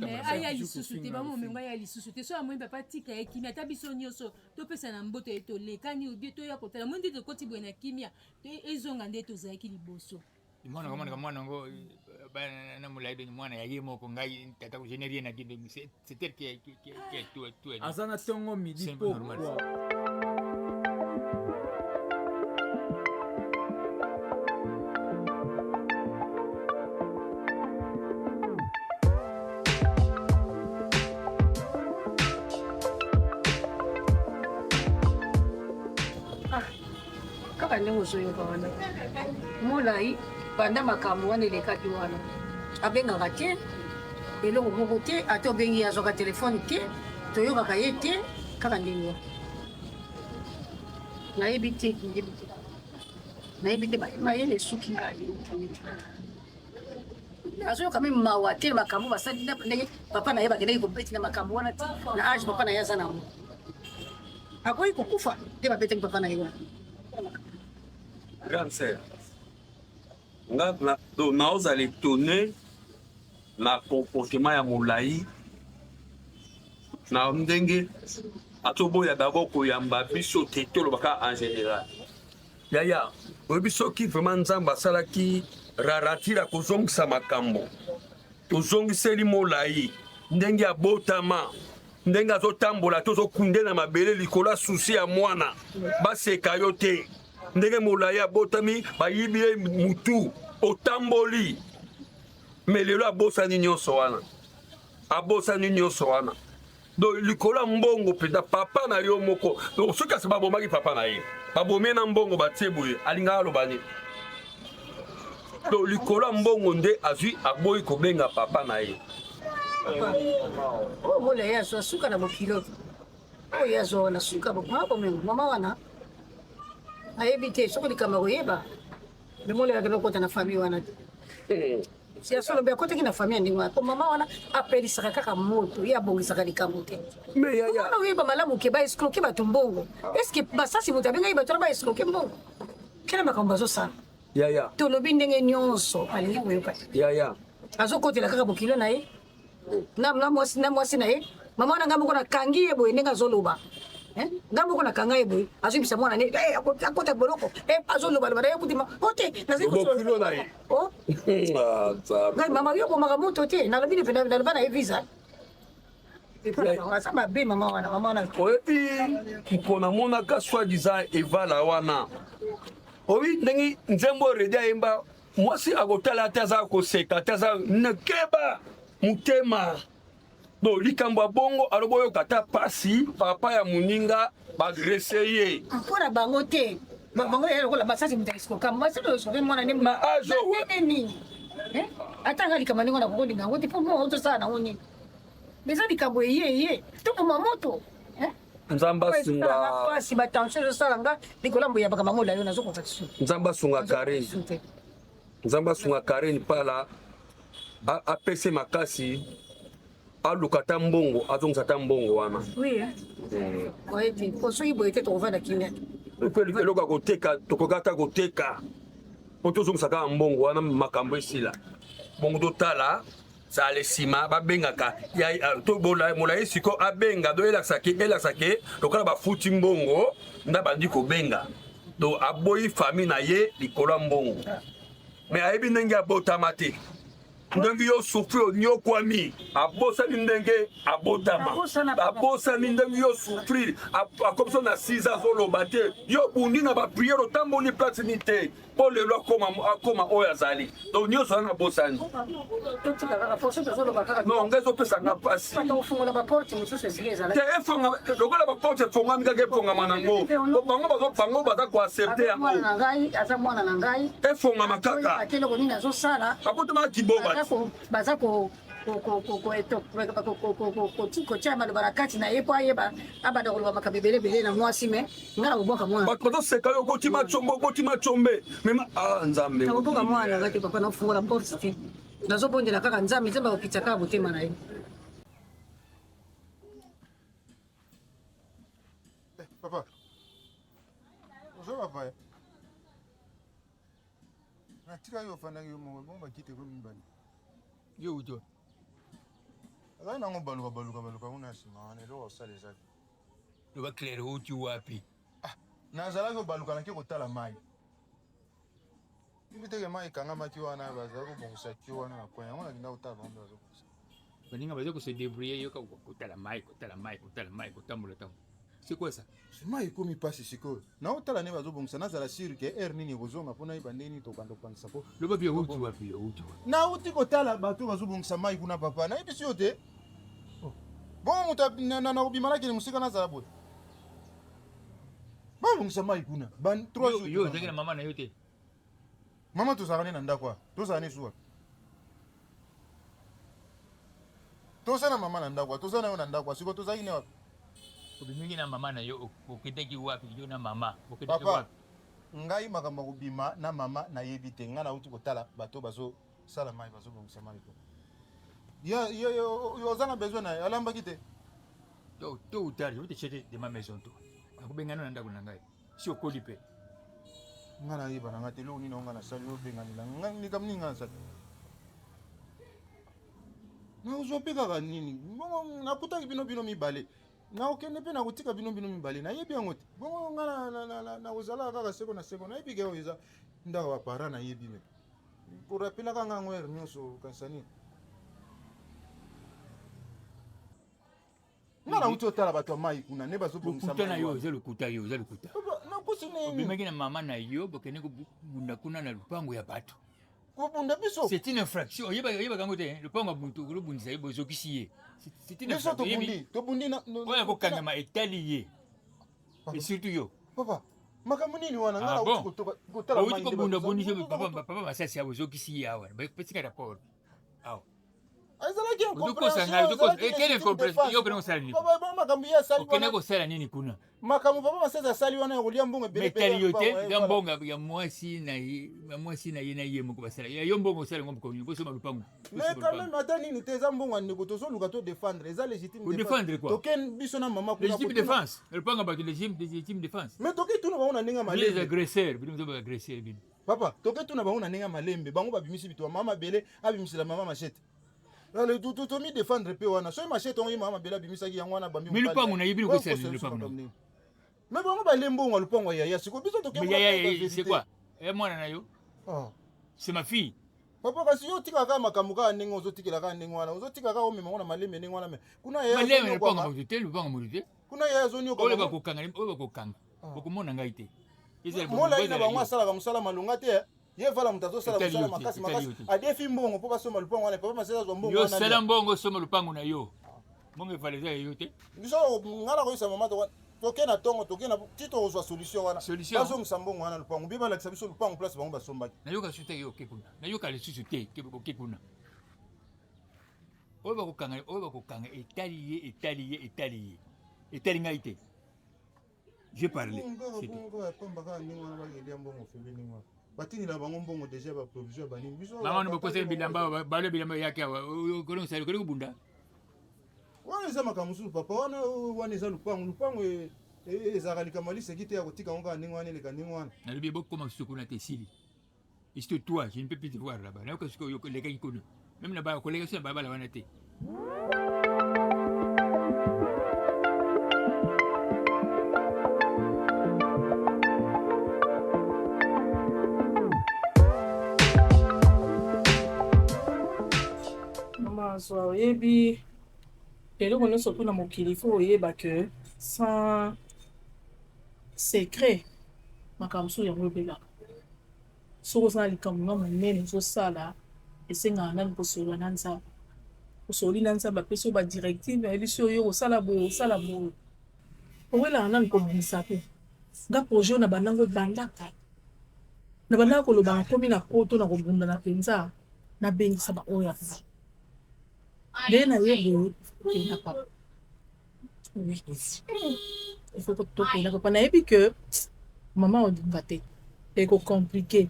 eh, aya lisusu te bamomengo aya lisusu te so amoni papa tika ye kimia ata biso nyonso topesa na mboto ye tolekani obie toya kotala moi nde tokoti boye na kimia ezonga nde tozalaki liboso mwana mwana mwana yango eh, na molai beni mwana ya ye moko ngai tata je n'ai rien à dire c'est elle qui qui qui qui tout tout aza na tongo midi pokwa Ah, kaka ndenge ozoyoka wana molai banda makambo wana elekaki wana abengaka te eloko moko te ata obengi ye azwaka telefone te toyokaka ye te kaka ndenge wana nayebi te nayebi te nayebi te mayele esuki ngai azoyoka meme mawa te makambo basali ndenge papa na ye bakendaki kobeti na makambo wana ti na age papa na ye aza nango akoki kokufa nde babetaki papa na ye wana grande sœur nga naozala étonné na comportement ya molai na ndenge atoboya d'abord koyamba biso te tolobaka en général yaya oyebi soki vraiment nzambe asalaki raratira kozongisa makambo tozongiseli molai ndenge abotama ndenge azotambola tozokunde na mabele likolo ya susi ya mwana baseka yo te ndenge molai abotami bayibi ye mutu otamboli me lelo abosani nyonso wana abosani nyonso wana donc likolo ya mbongo mpenza papa na yo moko donc soki asi babomaki papa na ye babomi ye na mbongo batie boye alingaka aloba nini donc likolo ya mbongo nde azwi aboyi kobenga papa na ye oyo mola ye azwa suka na bokilo oyo ye azwa wana suka mama bomengo mama wana ayebi te soki likambo ya koyeba memola akende kokota na famille wana te eh. ya solo mpe akotaki na famille ya ndenge wana po mama wana apelisaka kaka moto ye abongisaka likambo te wana oyeba malamu ke baescroke bato mbongo estce basasi moto abengaki bato wana baescroke mbongo kena makambo bazosala yaya tolobi ndenge nyonso alingi koyoka yaya azokotela kaka bokilo na ye. Na mwasi na mwasi na ye. Mama wana ngai moko nakangi ye boye ndenge azoloba. Eh? Ngai moko nakanga ye boye azoyebisa mwana ne eh, akota boloko eh, azolobaloba na ye kuti o te nazali Bokilo na ye. Oh. Ah, Nzambe. Ngai mama yo obomaka moto te nalobi ne pena naloba na ye visa. Aza mabe mama wana mama wana. Oyebi mpo namonaka soit disant evala wana oyebi ndenge nzembo redi ayemba mwasi akotala ate aza koseka ate aza nekeba motema do likambo ya bongo alobi oyoka ata pasi papa ya moninga bagrese ye mpo na bango te bango ya lokola masasi moto esikoka masasi oyo soki mwana nde ndenge nini ata nga likambo ndenge nakoki kolinga yango te mpo moko tosala nango nini eza likambo eye eye toboma moto nzambe asunga pasi batension ezosala nga likolo ya mboyabaka bango layo nazokoka lisusu nzambe asunga karine nzambe asunga karine pala apese makasi aluka ata mbongo azongisa ata mbongo wana oui oye te po soki boye te tokovanda kimia mpe eloko ya koteka tokoki ata koteka mpo tozongisa kaka mbongo wana makambo esila bongo totala sale nsima babengaka to molayi sikoyo abenga do elakisa ke elakisa ke lokola bafuti mbongo nde abandi kobenga do aboyi famille na ye likolo ya mbongo me ayebi ndenge abotama te ndenge yo souffrir onyokwami abosani ndenge abotama abosani ndenge yo souffrir akomisa na 6 azoloba te yo obundi na bapriere otamboli place nini te mpo lelo akoma akoma oyo azali donc nyonso wana nabosani non ngai ezopesa nga mpasi te efonga lokola baporte efongami kaka efongama nango bango bango baza koaccepte yango efongama kaka akotama kiboba baza kotia maloba na kati na ye mpo ayeba abanda koloba makambo ebele ebele na mwasi me ngai nakobwaka mwana bato bazoseka yo okoti macombe okoti macombe mema ah nzambe nakobwaka mwana ngai te papa nakofungola porte te nazobondela kaka nzambe nzambe akokitisa kaka motema na ye eh, papa ozo papa natikaki ofandaki yo moko bongo bakiti ekomi mibale yo uti wapi azali nango baluka baluka baluka kuna nsima wana eloko osala eza te loba claire outi wapi ah, nazalaki kobaluka nake kotala mai ibi teke mai ekangamaki wana bazalaki kobongisa tio wana na coin yango nakenda kotala bango nde bazobongisa baninga baza kose débrouiller yoka kotala mai kotala mai kotala mai kotambola ntango C'est quoi ça? Mai ekomi mpasi sikoyo. Naotala nde bazobongisa nazala sur ke heure nini ekozonga mpo nayeba ndenge nini tokobanda kopangisa mpo. Loba bien outi wapi outi wapi? Nauti kotala bato bazobongisa mai kuna papa. Nayebisi yo te. Oh. Bongo moto nakobima nakende mosika nazala boye. Babongisa mai kuna. Ban 3 jours. Yo ozalaki na mama na yo te. Mama tozalaka nde na ndako awa. Tozala nde zuwa. Toza na mama na ndako, toza na yo na ndako, sikoyo tozalaki ne wapi? Obimaki na mama na yo, okendaki wapi yo na mama? Okendaki Papa, wapi? ngai makambo ya kobima na mama nayebi te. Ngai nauti kotala bato bazosala mai, bazobongisa mai to. Yo, yo, yo, yo oza na besoin na ye, alambaki te. Tôt tôt ou tard, je vais te chercher de ma maison toi. Nakobengana na ndako na ngai. Si okoli pe. Nga nayeba na nga te eloko nini yango nga nasali obenganela nga likambo nini nga nasali nakozwa mpe kaka nini bongo nakutaki bino bino mibale nakokende mpe nakotika bino bino mibale nayebi yango te bongo nga nakozalaka kaka seko na seko nayebi ke oyo eza ndako ya para nayebi me korapelaka nga yango heure nyonso kanisa nini nga nauti otala bato ya mai kuna nde bazobongisa lokuta na yo eza lokuta yo eza lokuta nakosi nini obimaki na mama na yo bokende kobunda kuna na lupango ya bato kobunda biso c'est une infraction oyebaka yango te lupango ya moto olobundisa ye bozokisi ye c'est une biso tobundi tobundi oyo akokangama etali ye et surtout yo papa makambo nini wana nga ah nauti kotala outi kobunda obundisi papa masasi awa ozokisi ye awa bapesika rapport awa ezalaki makambo ye asali okende kosala nini kuna makambo papa masasi asali wana ya kolia mbongo ebele etali yo te eza mbongo ya mwasi na ye mwasi na ye na ye moko basala ya yo mbongo osala yango mokolo nini bosomba lupango mais quand même ata nini te eza mbongo ya ndeko tozoluka to défendre eza légitime kodefendre quoi toke biso na mama kuna légitime défense lupango bato légitime légitime défense mais toke tuna bango na ndenge ya malembe les agresseurs bino boza ba agresseurs bino papa toke tuna bango na ndenge ya malembe bango babimisi bituba mama mabele abimisela mama machete. Ale tomi défendre mpe wana soki machete yango ye mama mabele abimisaki yango wana bambi Mais lupango na ye bino kosala nini lupango na yo? Mais bango balie mbongo ya lupango ya yaya sikoyo biso toke Mais yaya ye c'est quoi? Eh mwana na yo? Ah. C'est ma fille. Papa kasi yo otikaka kaka makambo kaka ndenge ozotikela kaka ndenge wana ozotika kaka omema ngo na malembe ndenge wana me kuna yaya Malembe lupango moto te lupango moto te. Kuna yaya azonioka Oyo bakokanga oyo bakokanga. Bokomona ngai te. Ezala molai na bango asalaka mosala malonga te eh. Ye vala moto azosala mosala makasi makasi adefi mbongo mpo basomba lupango wana papa masasi azwa mbongo yo sala mbongo osomba lupango na yo mbongo evala eza ya yo te biso ngai nakoyisa mama toke na ntongo toke na ti tokozwa solution wana bazongisa mbongo wana lupango bie balakisa biso lupango place bango basombaki nayoka lisusu te oke kuna nayoka lisusu te oke kuna oyo bakokanga oyo bakokanga etali ye etali ye etali ye etali ngai te J'ai parlé. Batindela bango mbongo deja ba provision ya banini biso. Mama no bokosela bilamba balo bilamba yake awa kolongisa koli kobunda. Wana eza makambo mosusu papa wana wana eza lupango lupango ezalaka likambo ya liseki te ya kotika yango kaka ndenge wana eleka ndenge wana. Nalobi bokoma lisusu kuna te esili. Isto toi, je ne peux plus te voir là-bas. Nayoka sikoyo olekaki kuna. Meme na ba koleka na balabala wana te. Mama zwa oyebi eloko nyonso mpo na mokili fo oyeba ke sans secret makambo mosusu yango ebelaka. Soki oza na likambo na monene ozosala, esengaka nanu kosolola na Nzambe. Osololi na Nzambe, apesi yo ba directives, ayebisi yo yo okosala boye, okosala boye. Owelaka nanu kobimisa te. Nga projet oyo nabanda yango banda kala. Nabandaka koloba nakomi na poto nakobundana penza nabengisa ba oyo ya nga. Ndenge naye boye, okenda papa. Oui. Il faut tokenda papa. Nayebi que maman olinga te. Eko compliquer.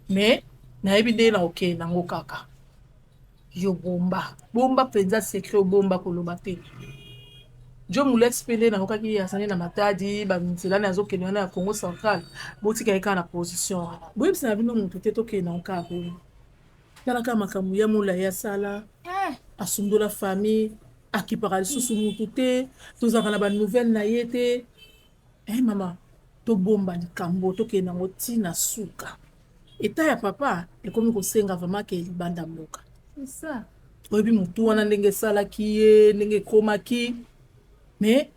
Mais nayebi ndenge nakokende nango kaka. Yo bomba. Bomba penza secret obomba koloba te. Joe Mulex pe nde nayokaki ye azali na Matadi, ba nzela naye azokende wana ya Congo central. Botika ye kaka na position wana. Boyebisa na bino mutu te tokende nango kaka bongo. Tala kaka makambo ya mulayi asala, asundola famille, akipaka lisusu mutu te, tozalaka na ba nouvelles na ye te. Eh mama, tobomba likambo tokende nango ti na suka. Etat ya papa ekomi kosenga vraiment ke libanda mboka. C'est ça. Oyebi mutu wana ndenge esalaki ye, ndenge ekomaki mais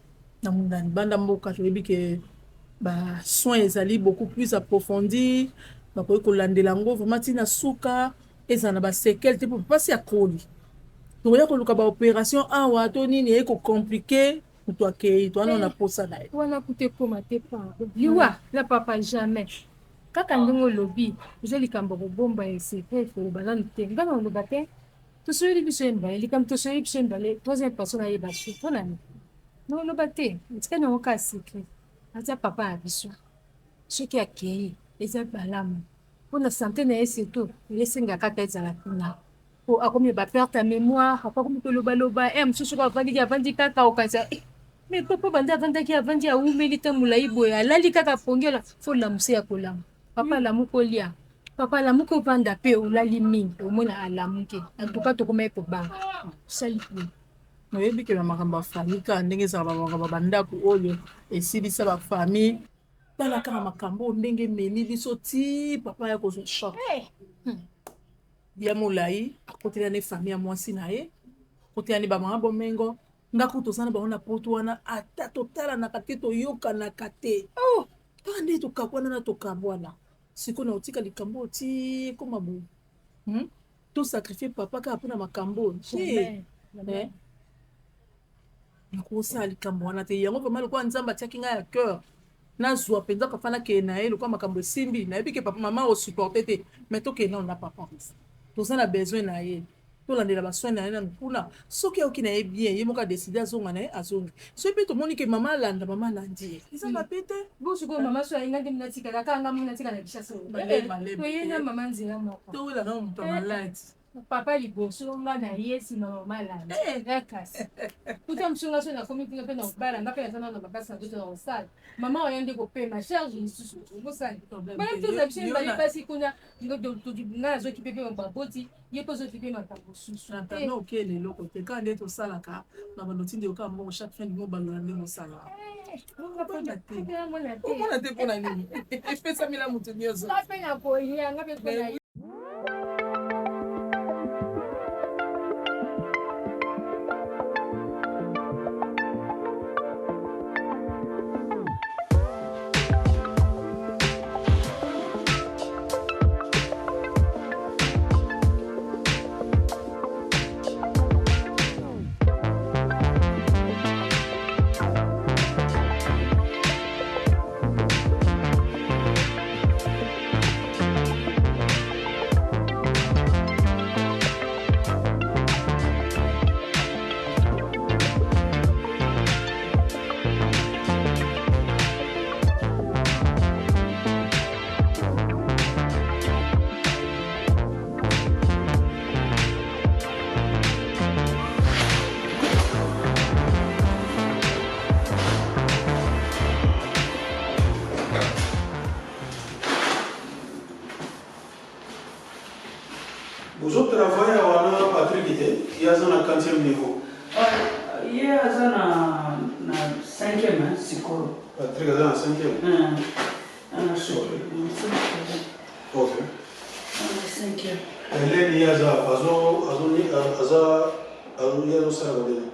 na libanda mboka toyebi ke ba soins ezali beaucoup plus approfondi, bakoki kolandela yango vraiment ti na suka, ezala na ba sequelles te po papa asi akoli. Tokoya koluka ba operation awa to nini eye ko compliquer mutu akeyi, toza nanu na posa na ye. Wana kutu ekoma te pardon. Liwa na papa jamais. Kaka ndenge olobi eza likambo ya kobomba ya secret koloba nanu te. Nga nakoloba te. Tosololi biso mibale likambo tosololi biso mibale troisième personne ayeba su pona nini? Nakoloba te. Etikali nango kaka secret. Aza papa na biso. Soki akeyi eza malamu pona sante na ye surtout esenga kaka ezala kuna. Po akomi na ba perte ya memoire, akomi koloba loba heure mosusu soki avandi avandi kaka okanisa eh mais papa banda avandaki avandi awumeli tango molayi boye alali kaka pongi ola faut olamusa ye akolamuka papa alamuki olia papa alamuki ovanda pe olali mingi omona alamuki en tout cas tokomaki kobanga osali bien. Oyebi ke ba makambo ya famille kaka ndenge ezalaka ba makambo ya ba ndaku oyo esilisa ba famille. Tala kaka makambo oyo ndenge ememi biso ti papa aya kozwa choc. Ya molayi akotela ne famille ya mwasi na ye akotela ne ba mama bomengo nga kutu toza na bango na poto wana ata totalanaka te toyokanaka te oh kaka nde tokabwana na tokabwana sikoyo na kotika likambo oyo ti ekoma boye hmm? to sacrifier papa kaka mpona makambo oyo te eh? Nakosala likambo wana te. Yango vraiment lokola Nzambe atiaki ngai à cœur nazua penza papa nakende na ye lokola makambo esimbi nayebi ke papa mama ako supporter te mais tokende nanu na papa toza na besoin na ye tolandela ba soins na ye nanu kuna soki ayoki na ye bien ye moko a decide azonga na ye azongi soki pe tomoni ke mama alanda mama alandi ye eza mabe te. Bon sikoyo mama soki aye nga nde natikala kaka nga moko natikala na Kinshasa Malembe malembe toye na mama nzela moko towela nanu moto ya maladi. Papa liboso nga na ye sima mama alandi eh kasi kuta mosusu nga soki nakomi kuna pe na kobala nga pe naza nanu na makasi na nzoto na kosala mama oya nde kopema charge lisusu obosani bana toza biso mibale basi kuna nga nazokipe pe baboti ye pe ozokipe makambo mosusu te okele eloko te kaka nde tosalaka na bando otindi yoka mbongo chaque fin du mois balola ndenge osalaka omona te mpo na nini epesamela moto nyonso nga mpe nakoya nga mpe mpona Bozo travailler awa na Patrick te, ye aza na quantième niveau. Ye aza na na cinquième hein, sikoyo. Patrick aza na cinquième. Hein. Na cinquième. Ok. Na cinquième. Hélène ye aza azo azo aza azo ye azosala kodena.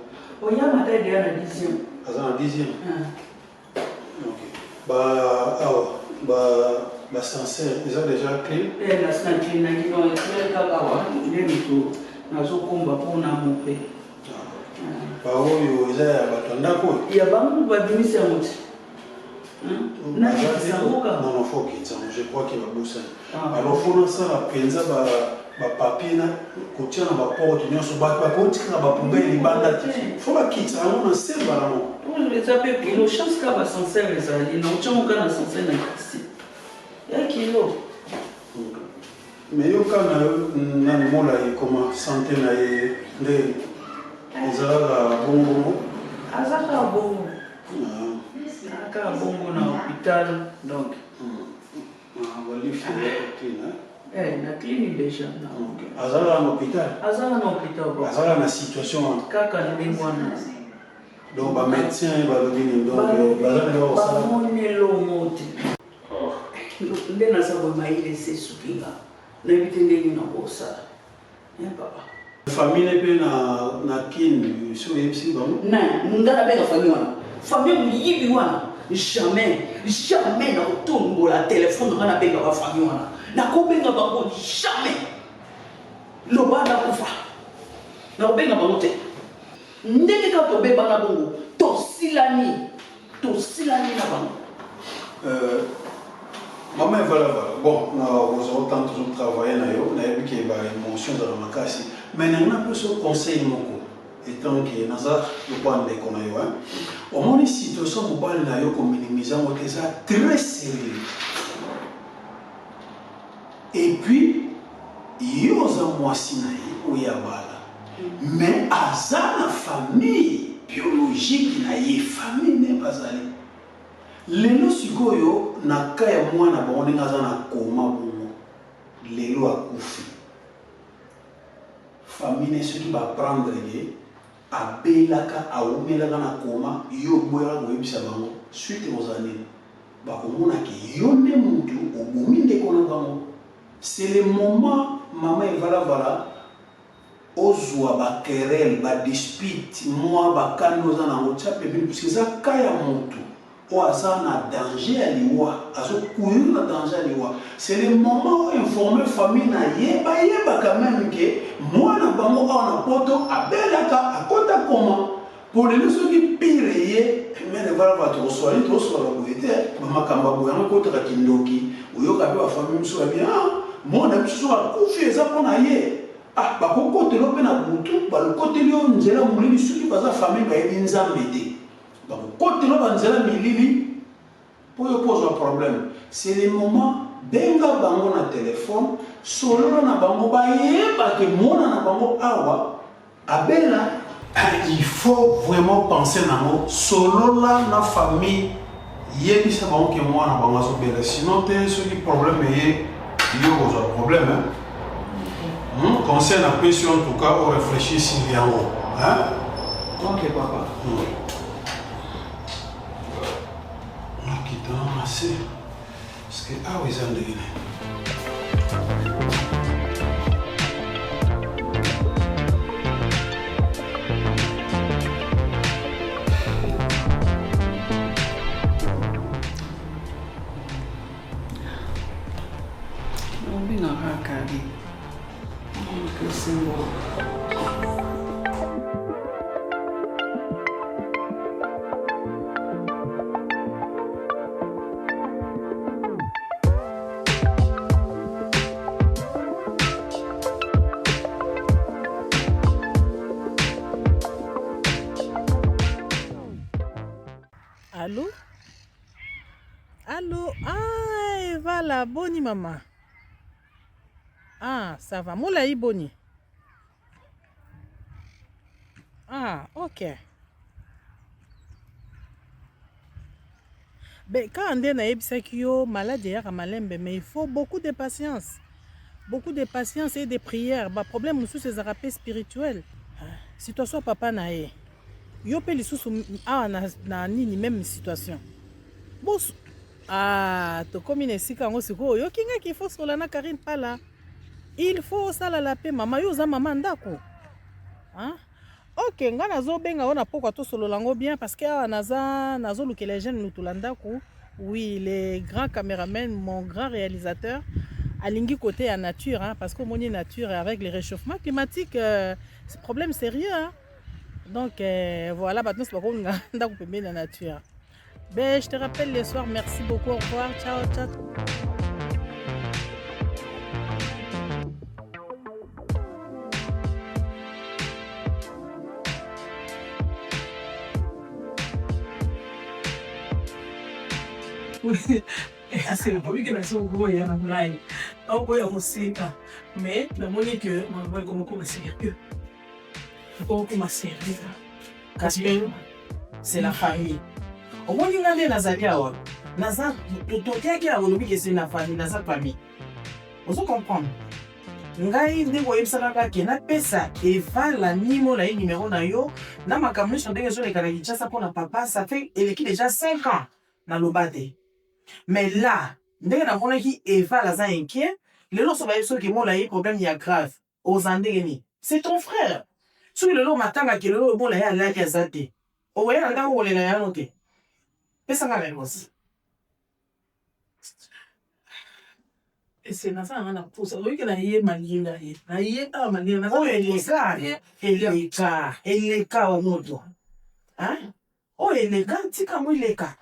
Oya matadi ya na dixième. Aza na dixième. Hein. Ok. Ba awa ba ba censeur eza déjà clean. Eh na na clean na kino clean kaka awa nde moto nazokomba mpo na mope. Ba oyo eza ya bato ya ndako oyo. Ya bango babimisi yango te. Nakitisa yango kaka. Non non faut okitisa yango je crois que babosani. Alors faut nasala mpenza ba ba papier na kotia na ba porte nyonso bato bakotikaka ba poubelle libanda te faut bakitisa yango na se mbala moko. Eza mpe kilo chance kaka basancer ezali na otya ngo kaka na sancer na kisi ya kilo. Mais yo ka na yo nani molai ekoma sante na ye nde ezalaka bongo bongo? Aza kaka bongo, aza kaka bongo na hôpital donc. Ah, ba lift eza ko clean hein? Eh, na clean déjà. Na. Okay. Azala na hôpital? Azala na hôpital. Bon. Azala na situation wana. Kaka ndenge wana. Donc ba médecins balobi nini donc baza ndenge bakosala. Bamoni elongo te. Oh, nde naza boye mayele esi esuki nga. Nayebi te ndenge nakosala. Hein papa. Famille ne pe na na kin si oyebisi bango? Na nga nabenga famille wana famille moyibi wana jamais jamais nakotombola telefone na nga nabenga ba famille wana nakobenga bango jamais loba nakufa nakobenga bango te ndenge kaka tobebana bongo tosilani tosilani na bango. Euh, mama evalavala bon na kozwa otan tozo travaille na yo nayebi ke ba émotion ezala makasi mais nangi napesa yo conseil moko etant ke naza lokola ndeko na yo hein. Omoni situation mobali na yo kominimize yango te eza très sérieux et puis yo oza mwasi na ye oyo abala mais aza na famille biologique na ye famille nde bazali lelo sikoyo na ka ya mwana bango ndenge aza na koma bongo lelo akufi famille ne soki ba prendre ye abelaka awumelaka na koma yo oboyaka koyebisa bango suite ekozala nini bakomona ke yo nde mutu obomi ndeko na bango c'est le moment mama evalavala ozua ba querelle ba dispute mua ba kanda oza na yango tia pembeni puisque eza cas ya mutu oyo aza na danger ya liwa azo courir na danger ya liwa c'est le moment o informer famille na ye bayeba quand meme que mwana bango awa na poto abelaka akota coma po lelo soki pire ye mene vala vala tokoswani tokoswala boye te bamakambo ya boye yango ekotaka kindoki oyoka mpe bafamille mosusu babi ah mwana biso soki akufi eza mpo na ye ah bakokotela yo mpe na butu balokoteli yo nzela molili soki baza famille bayebi nzambe te bakokotela yo banzela milili mpo yo mpo ozwa problème c'est le moment. Benga bango na telephone, solola na bango bayeba ke mwana na bango awa abela. Il faut vraiment penser nango, solola na famille, yebisa bango ke mwana bango azobela, sinon te soki problème eye yo okozwa problème hein? Hmm? Conseil na pesi en tout cas o réfléchir sur yango hein? Ok papa. Nakita na se. Parce que awa eza ndenge nini? Obengaka kari. Esengo. Allô? Allô? Ah, Evala, boni mama. Ah, ça va. Molayi boni? Ah, ok. Be, kaka nde nayebisaki yo maladi eyaka malembe mais il faut beaucoup de patience. Beaucoup de patience et de prière. Ba problème mosusu ezalaka pe spirituel. Situation ya papa na ye. Yo pe lisusu awa na, na nini même situation. Bos Ah, tokomi na esika yango sikoyo oyoki nga qu'il faut sola na Carine Pala. Il faut osala la paix mama, yo oza mama ndako. Hein? Ok, nga nazobenga yo na pokwa tosolola yango bien parce que awa naza nazolukela jeune lutula ndako. Oui, le grand cameraman, mon grand réalisateur alingi côté ya nature hein, parce que omoni nature avec le réchauffement climatique euh, c'est problème sérieux hein. Donc euh, voilà, bato nyonso bakolinga ndako pembeni ya nature. Ben, je te rappelle le soir. Merci beaucoup. Au revoir. Ciao, ciao. Oyebi nazoboya na ngai naoboya koseka mais namoni ke makambo ekomokoma sérieux ekomokoma sérieux Kasi c'est la famille. Omoni nga nde nazali awa naza totiaki na bolobi ke c'est la famille naza famille. Ozo comprendre? Ngai ndenge oyebisaka nga ke napesa Eva la nimo na ye numero na yo na makambo nyonso ndenge ezoleka na Kinshasa mpo na papa ça fait eleki dejà 5 ans naloba te. Mais là ndenge namonaki Eva aza inquiet lelo so bayebi soki molayi problème ya grave Oza ndenge nini? C'est ton frère. Soki lelo matanga ke lelo omona ye alali aza te. Okoya na ndako kolela ya no te. Pesa nga reponse. Ese naza nanga na posa oyoki na ye malinga ye na ye awa malinga naza Oyo eleka eleka eleka wa moto. Hein? Oyo eleka tika yango eleka.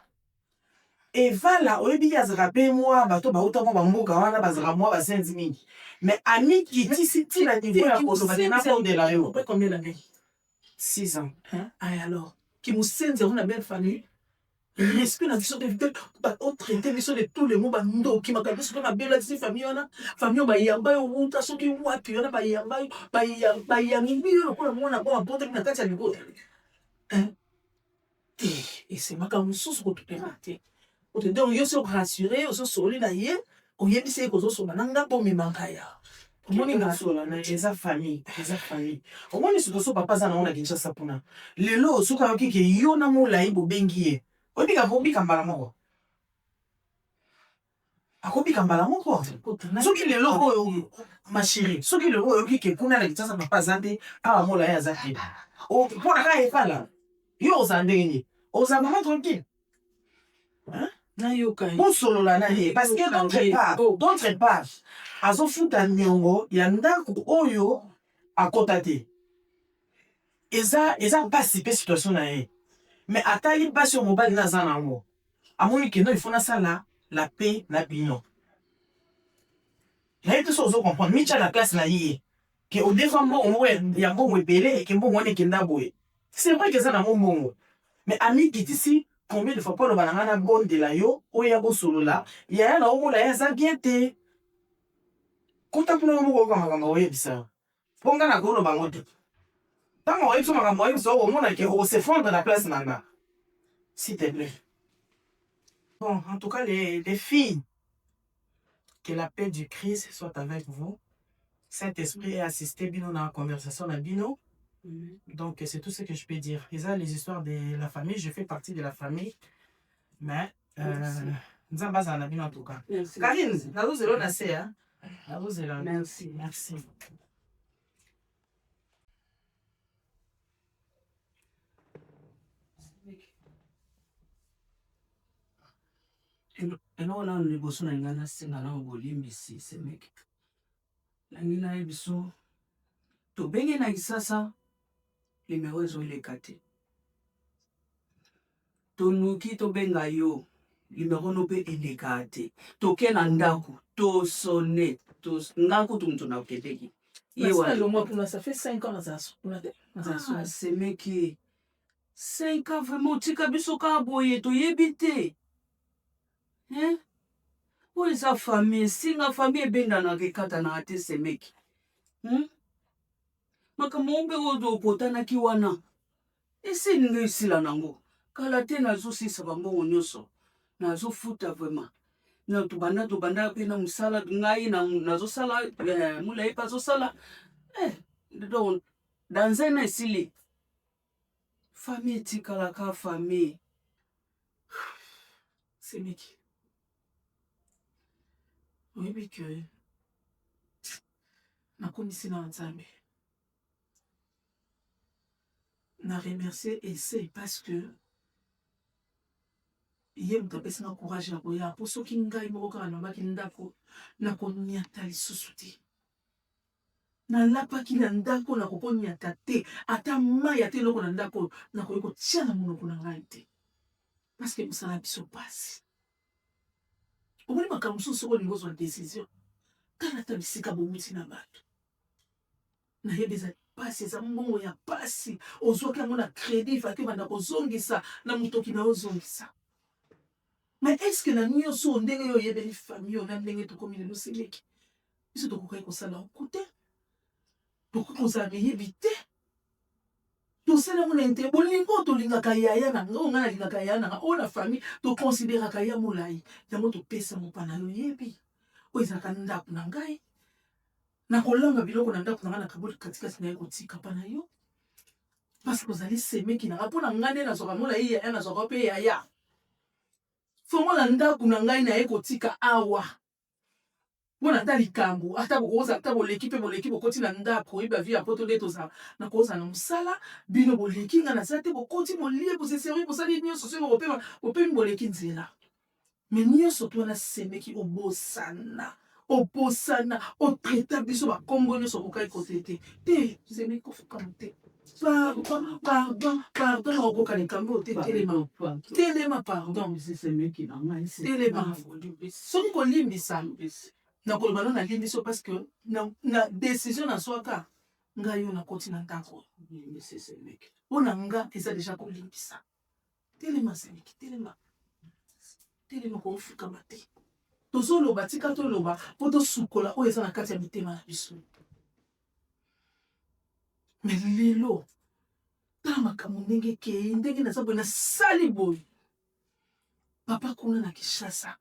Evala oyebi ye azalaka pe mua bato bawuta mua ba mboka wana bazalaka mua ba senzi mingi mais amikitisi ti na niveau ya koloba ke nabondela yo. Après combien d'annees? 6 ans. Hein? Ah alors kimusenzi yango na belle famille respect na biso te o traite biso de tous les mots bandoki makambo biso mpe mabe olatisi famille wana famille oyo bayamba yo wuta soki wapi wana bayamba yo bayambi yo lokola mwana bo abotaki na kati ya libota hein? Te ese makambo mosusu kotutela te ote donc yo so rassure ozosoli na ye oyebisi ye kozosola na nga bomema ngai ya omoni nga sola na eza famille eza famille omoni sikoso papa aza nango na Kinshasa kuna lelo soki ayoki ke yo na molayi bobengi ye oyebi akobika mbala moko akobika mbala moko soki lelo oyo ma chérie soki lelo oyoki ke kuna na Kinshasa papa aza te awa molayi aza te mpo na kaka epala yo ozala ndenge nini ozala mama tranquille nayoka bosolola na ye parce que d'autre part oh. d'autre part azofuta niongo ya ndako oyo akota te eza eza mpasi mpe situation na ye mais atali mpasi oyo mobali na aza na yango amoni ke non il faut nasala la paix na bino nayebi te soki ozo comprendre mitia na place na ye ke odefa mbongo moko ya mbongo ebele eke mbongo wana ekenda boye c'est vrai ke eza nango mbongo mais amikitisi. Combien de fois mpo aloba na ngai nabondela yo oya bosolola yaya na omona ye aza bien te. Kota kuna yo moko oyoka makambo akoyebisa yo. Mpo ngai nakoloba yango te. Ntango akoyebisa yo makambo akoyebisa yo okomona ke okosefondre na place na nga. S'il te plait. Bon, en tout cas les, les filles, que la paix du Christ soit avec vous. Saint-Esprit ait assisté bino na conversation na bino. Donc c'est tout ce que je peux dire. Et ça, les histoires de la famille, je fais partie de la famille. Mais euh, Nzambe azala na bino en tout cas. Merci. Karine, nazozela na se hein. Nazozela. Merci. Merci. Eloko nanu liboso na ngai nasenga nanu bolimbisi semeki nangi nayebiso tobenge na kisasa numero ezoleka te toluki tobenga yo numero no mpe elekaa te toke na ndako tosone to, nga kutu moto nakendeki ye wana kuna ça fait 5 ans nazala kuna te ah, semeki 5 ans vraiment otika biso kaka boye toyebi te hein? Oyo eza famille singa famille ebendanaka ekatanaka te semeki hmm? Makambo yango mpe oyo topotanaki wana esi elingi esila nango kala te nazosilisa bambongo nyonso nazofuta vraiment na tobanda tobanda mpe na mosala ngai nazosala eh, mulaye mpe azosala eh, donc dans un an esili famille etikalaka famille Semeki oyebi ke nakomisi na Nzambe na remercier ese parce que ye moto apesi nga courage ya koya mpo soki ngai moko kaka nalobaki ndako nakoniata lisusu te Nalapaki na ndako oyo nakoki konyata te, ata mayi ata eloko na ndako oyo nakoki kotia na monoko na ngai te. Parce que mosala biso pasi. Omoni makambo mosusu soki olingi ozwa decision, tala ata bisika bowuti na bato. Nayebi eza pasi, eza mbongo ya pasi, ozwaki yango na credit, faki obanda kozongisa na motoki na yo ozongisa. Mais est ce que na nioso oyo ndenge yo oyebeli famille oyo na ndenge tokomi lelo semeki, biso tokokaki kosala yango te, tokoki kozala miyibi te, tosali yango na interet bolingo oyo tolingaka yaya na nga oyo nga nalingaka yaya na nga oyo na famille toconsideraka ya molayi yango topesa yango mpa na yo oyebi oyo ezalaka ndako na ngai nakolamba biloko na ndako na ngai nakaboli katikati na ye kotika mpa na yo parce que ozali semeki na ngai mpo na ngai nde nazwaka molayi yaya nazwaka mpe yaya fongola ndako na ngai naye kotika awa Pona ata likambu ata bokozala ata boleki pe boleki bokoti na ndaku oyebi ba vie ya poto nde tozala nakozala na musala bino boleki nga naza te bokoti bolie bose servir bosali nioso soki bokopema bopemi boleki nzela mais nioso tout wana semeki obosana obosana o traita biso ba kombo nioso okokaki ko traite te semeki kofukama te pardon pardon pardon nakokoka likambo oyo te telema telema pardon telema soki kolimbisa nakoloba no nalimbisi yo parce que na, na decision nazwaka ngai yo nakoti na ndako mpo na nga eza deja kolimbisa telema semeki telema telema kofukama te tozoloba tika toloba mpo tosukola oyo eza na kati ya mitema na biso Mais lelo tala makambo ndenge ekei ndenge naza boye nasali boye papa kuna na Kinshasa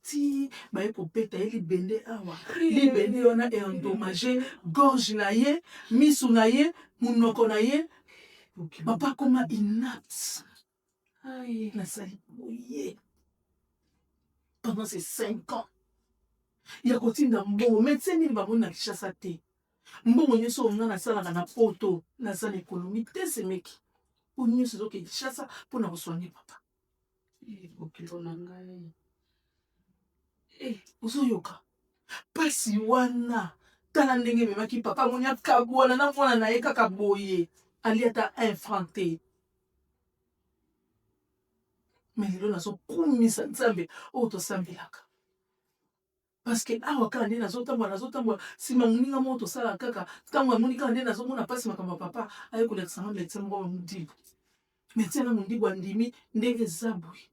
ti baye kobeta ye libende awa libende wana e endommage gorge na ye misu na ye monoko na ye papa akoma inapte nasali boye pendant ces 5 ans ya kotinda mbongo medecin nini bamoni na Kinshasa te Mbongo nioso oyo nga nasalaka na poto naza na economie te semeki po nioso ezo kende Kinshasa pona ko soigner papa. Eh bokilo na ngai. Eh ozo yoka pasi wana tala ndenge ememaki papa amoni akabuana na mwana na ye kaka boye alia ata un franc te. Mais lelo nazo kumisa Nzambe oyo tosambelaka. Parce que awa kaka nde nazo tambola nazo tambola sima moninga moko tosalaka kaka tango amoni kaka nde nazo mona pasi makambo ya papa aye kolakisa nga medecin moko ya mudilu. Médecin na mondibu andimi ndenge eza boye.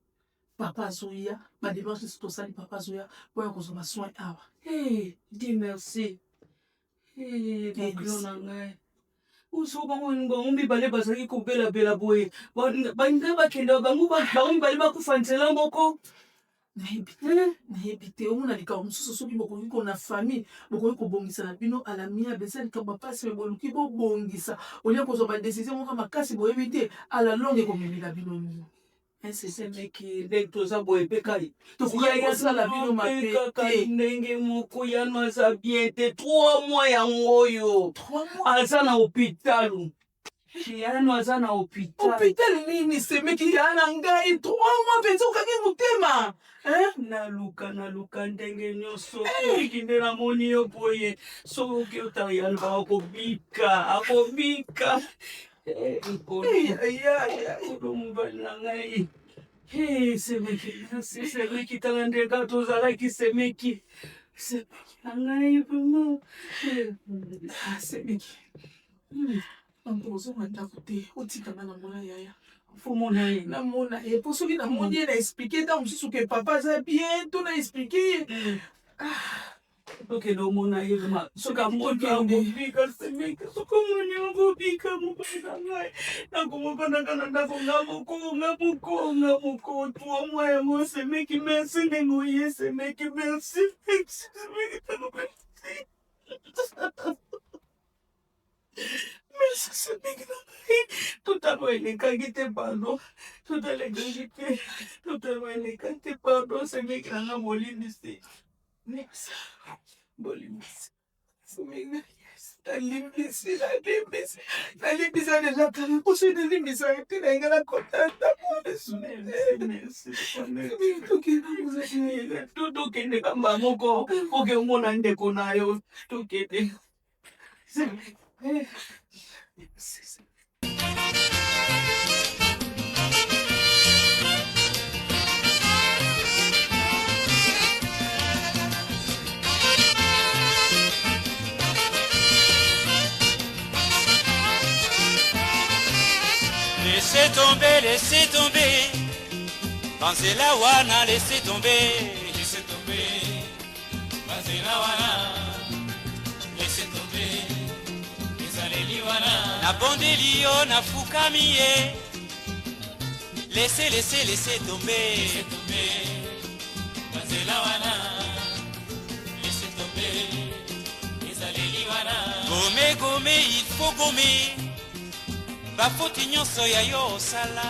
Papa azoya, ba démarches nyonso tosali papa azoya mpo ya kozwa ba soins awa. Hey, dis merci. Hey, bokilo na ngai. Uso bango bango mibale bazalaki kobelabela boye. Balinga bakenda bango bango mibale bakufa nzela moko. Nayebi te, nayebi te. Omona likambo mosusu soki bokoki ko na famille, bokoki kobongisa na bino à l'amiable. Eza likambo ya pasi mais boluki bobongisa au lieu kozwa ba decisions moko ya makasi boyebi te à la longue ekomemela bino nini. Semeki ndenge toza boye mpe kai Tokokaki kosala bino mabe kaka te. ndenge moko yano aza bien te 3 mois yango oyo aza na hôpital yano aza na hôpital Hôpital nini semeki ya na ngai 3 mois mpenza okangi motema naluka naluka ndenge nyonso soki nde namoni yo boye soki otala yano akobika akobika nkolo nkolo mobali na ngai Hey, semeki merci semeki tala ndenge kaka tozalaki semeki semeki na ngai vraiment Ah, semeki anto ozonga ndako te otika nga namona yaya fomona ye namona ye mpo soki namoni ye na explike ntango mosusu ke papa aza bien to na explike ye tokende omona ye vraimen soki amoni akobika semeki soki omoni akobika mobali na ngai nakomokondaka na ndako nga moko nga moko nga moko trois mois yango semeki merci ndenge oye semeki merci semeki tango merci merci semeki na ngai totalo elekaki te pardon totalo elekaki te totalo elekaki te pardon semeki na ngai bolimbisi Merci. Bolimbisi. Nalimbisi, nalimbisi. Nalimbisa deja kala mposo nalimbisa yo te na ngai nakota ndako. Tokende kamba moko oke omona ndeko na yo tokende. Laissez tomber, laissez tomber. Banzela wana, laissez tomber. Laissez tomber. Banzela wana. Laissez tomber. Ezaleli wana. Nabondeli yo, nafukami ye. Laissez, laissez, laissez tomber. Laissez tomber. Banzela wana. Laissez tomber. Ezaleli wana. Gome, gome, il faut gommer. Bafoti nyonso ya yo osala.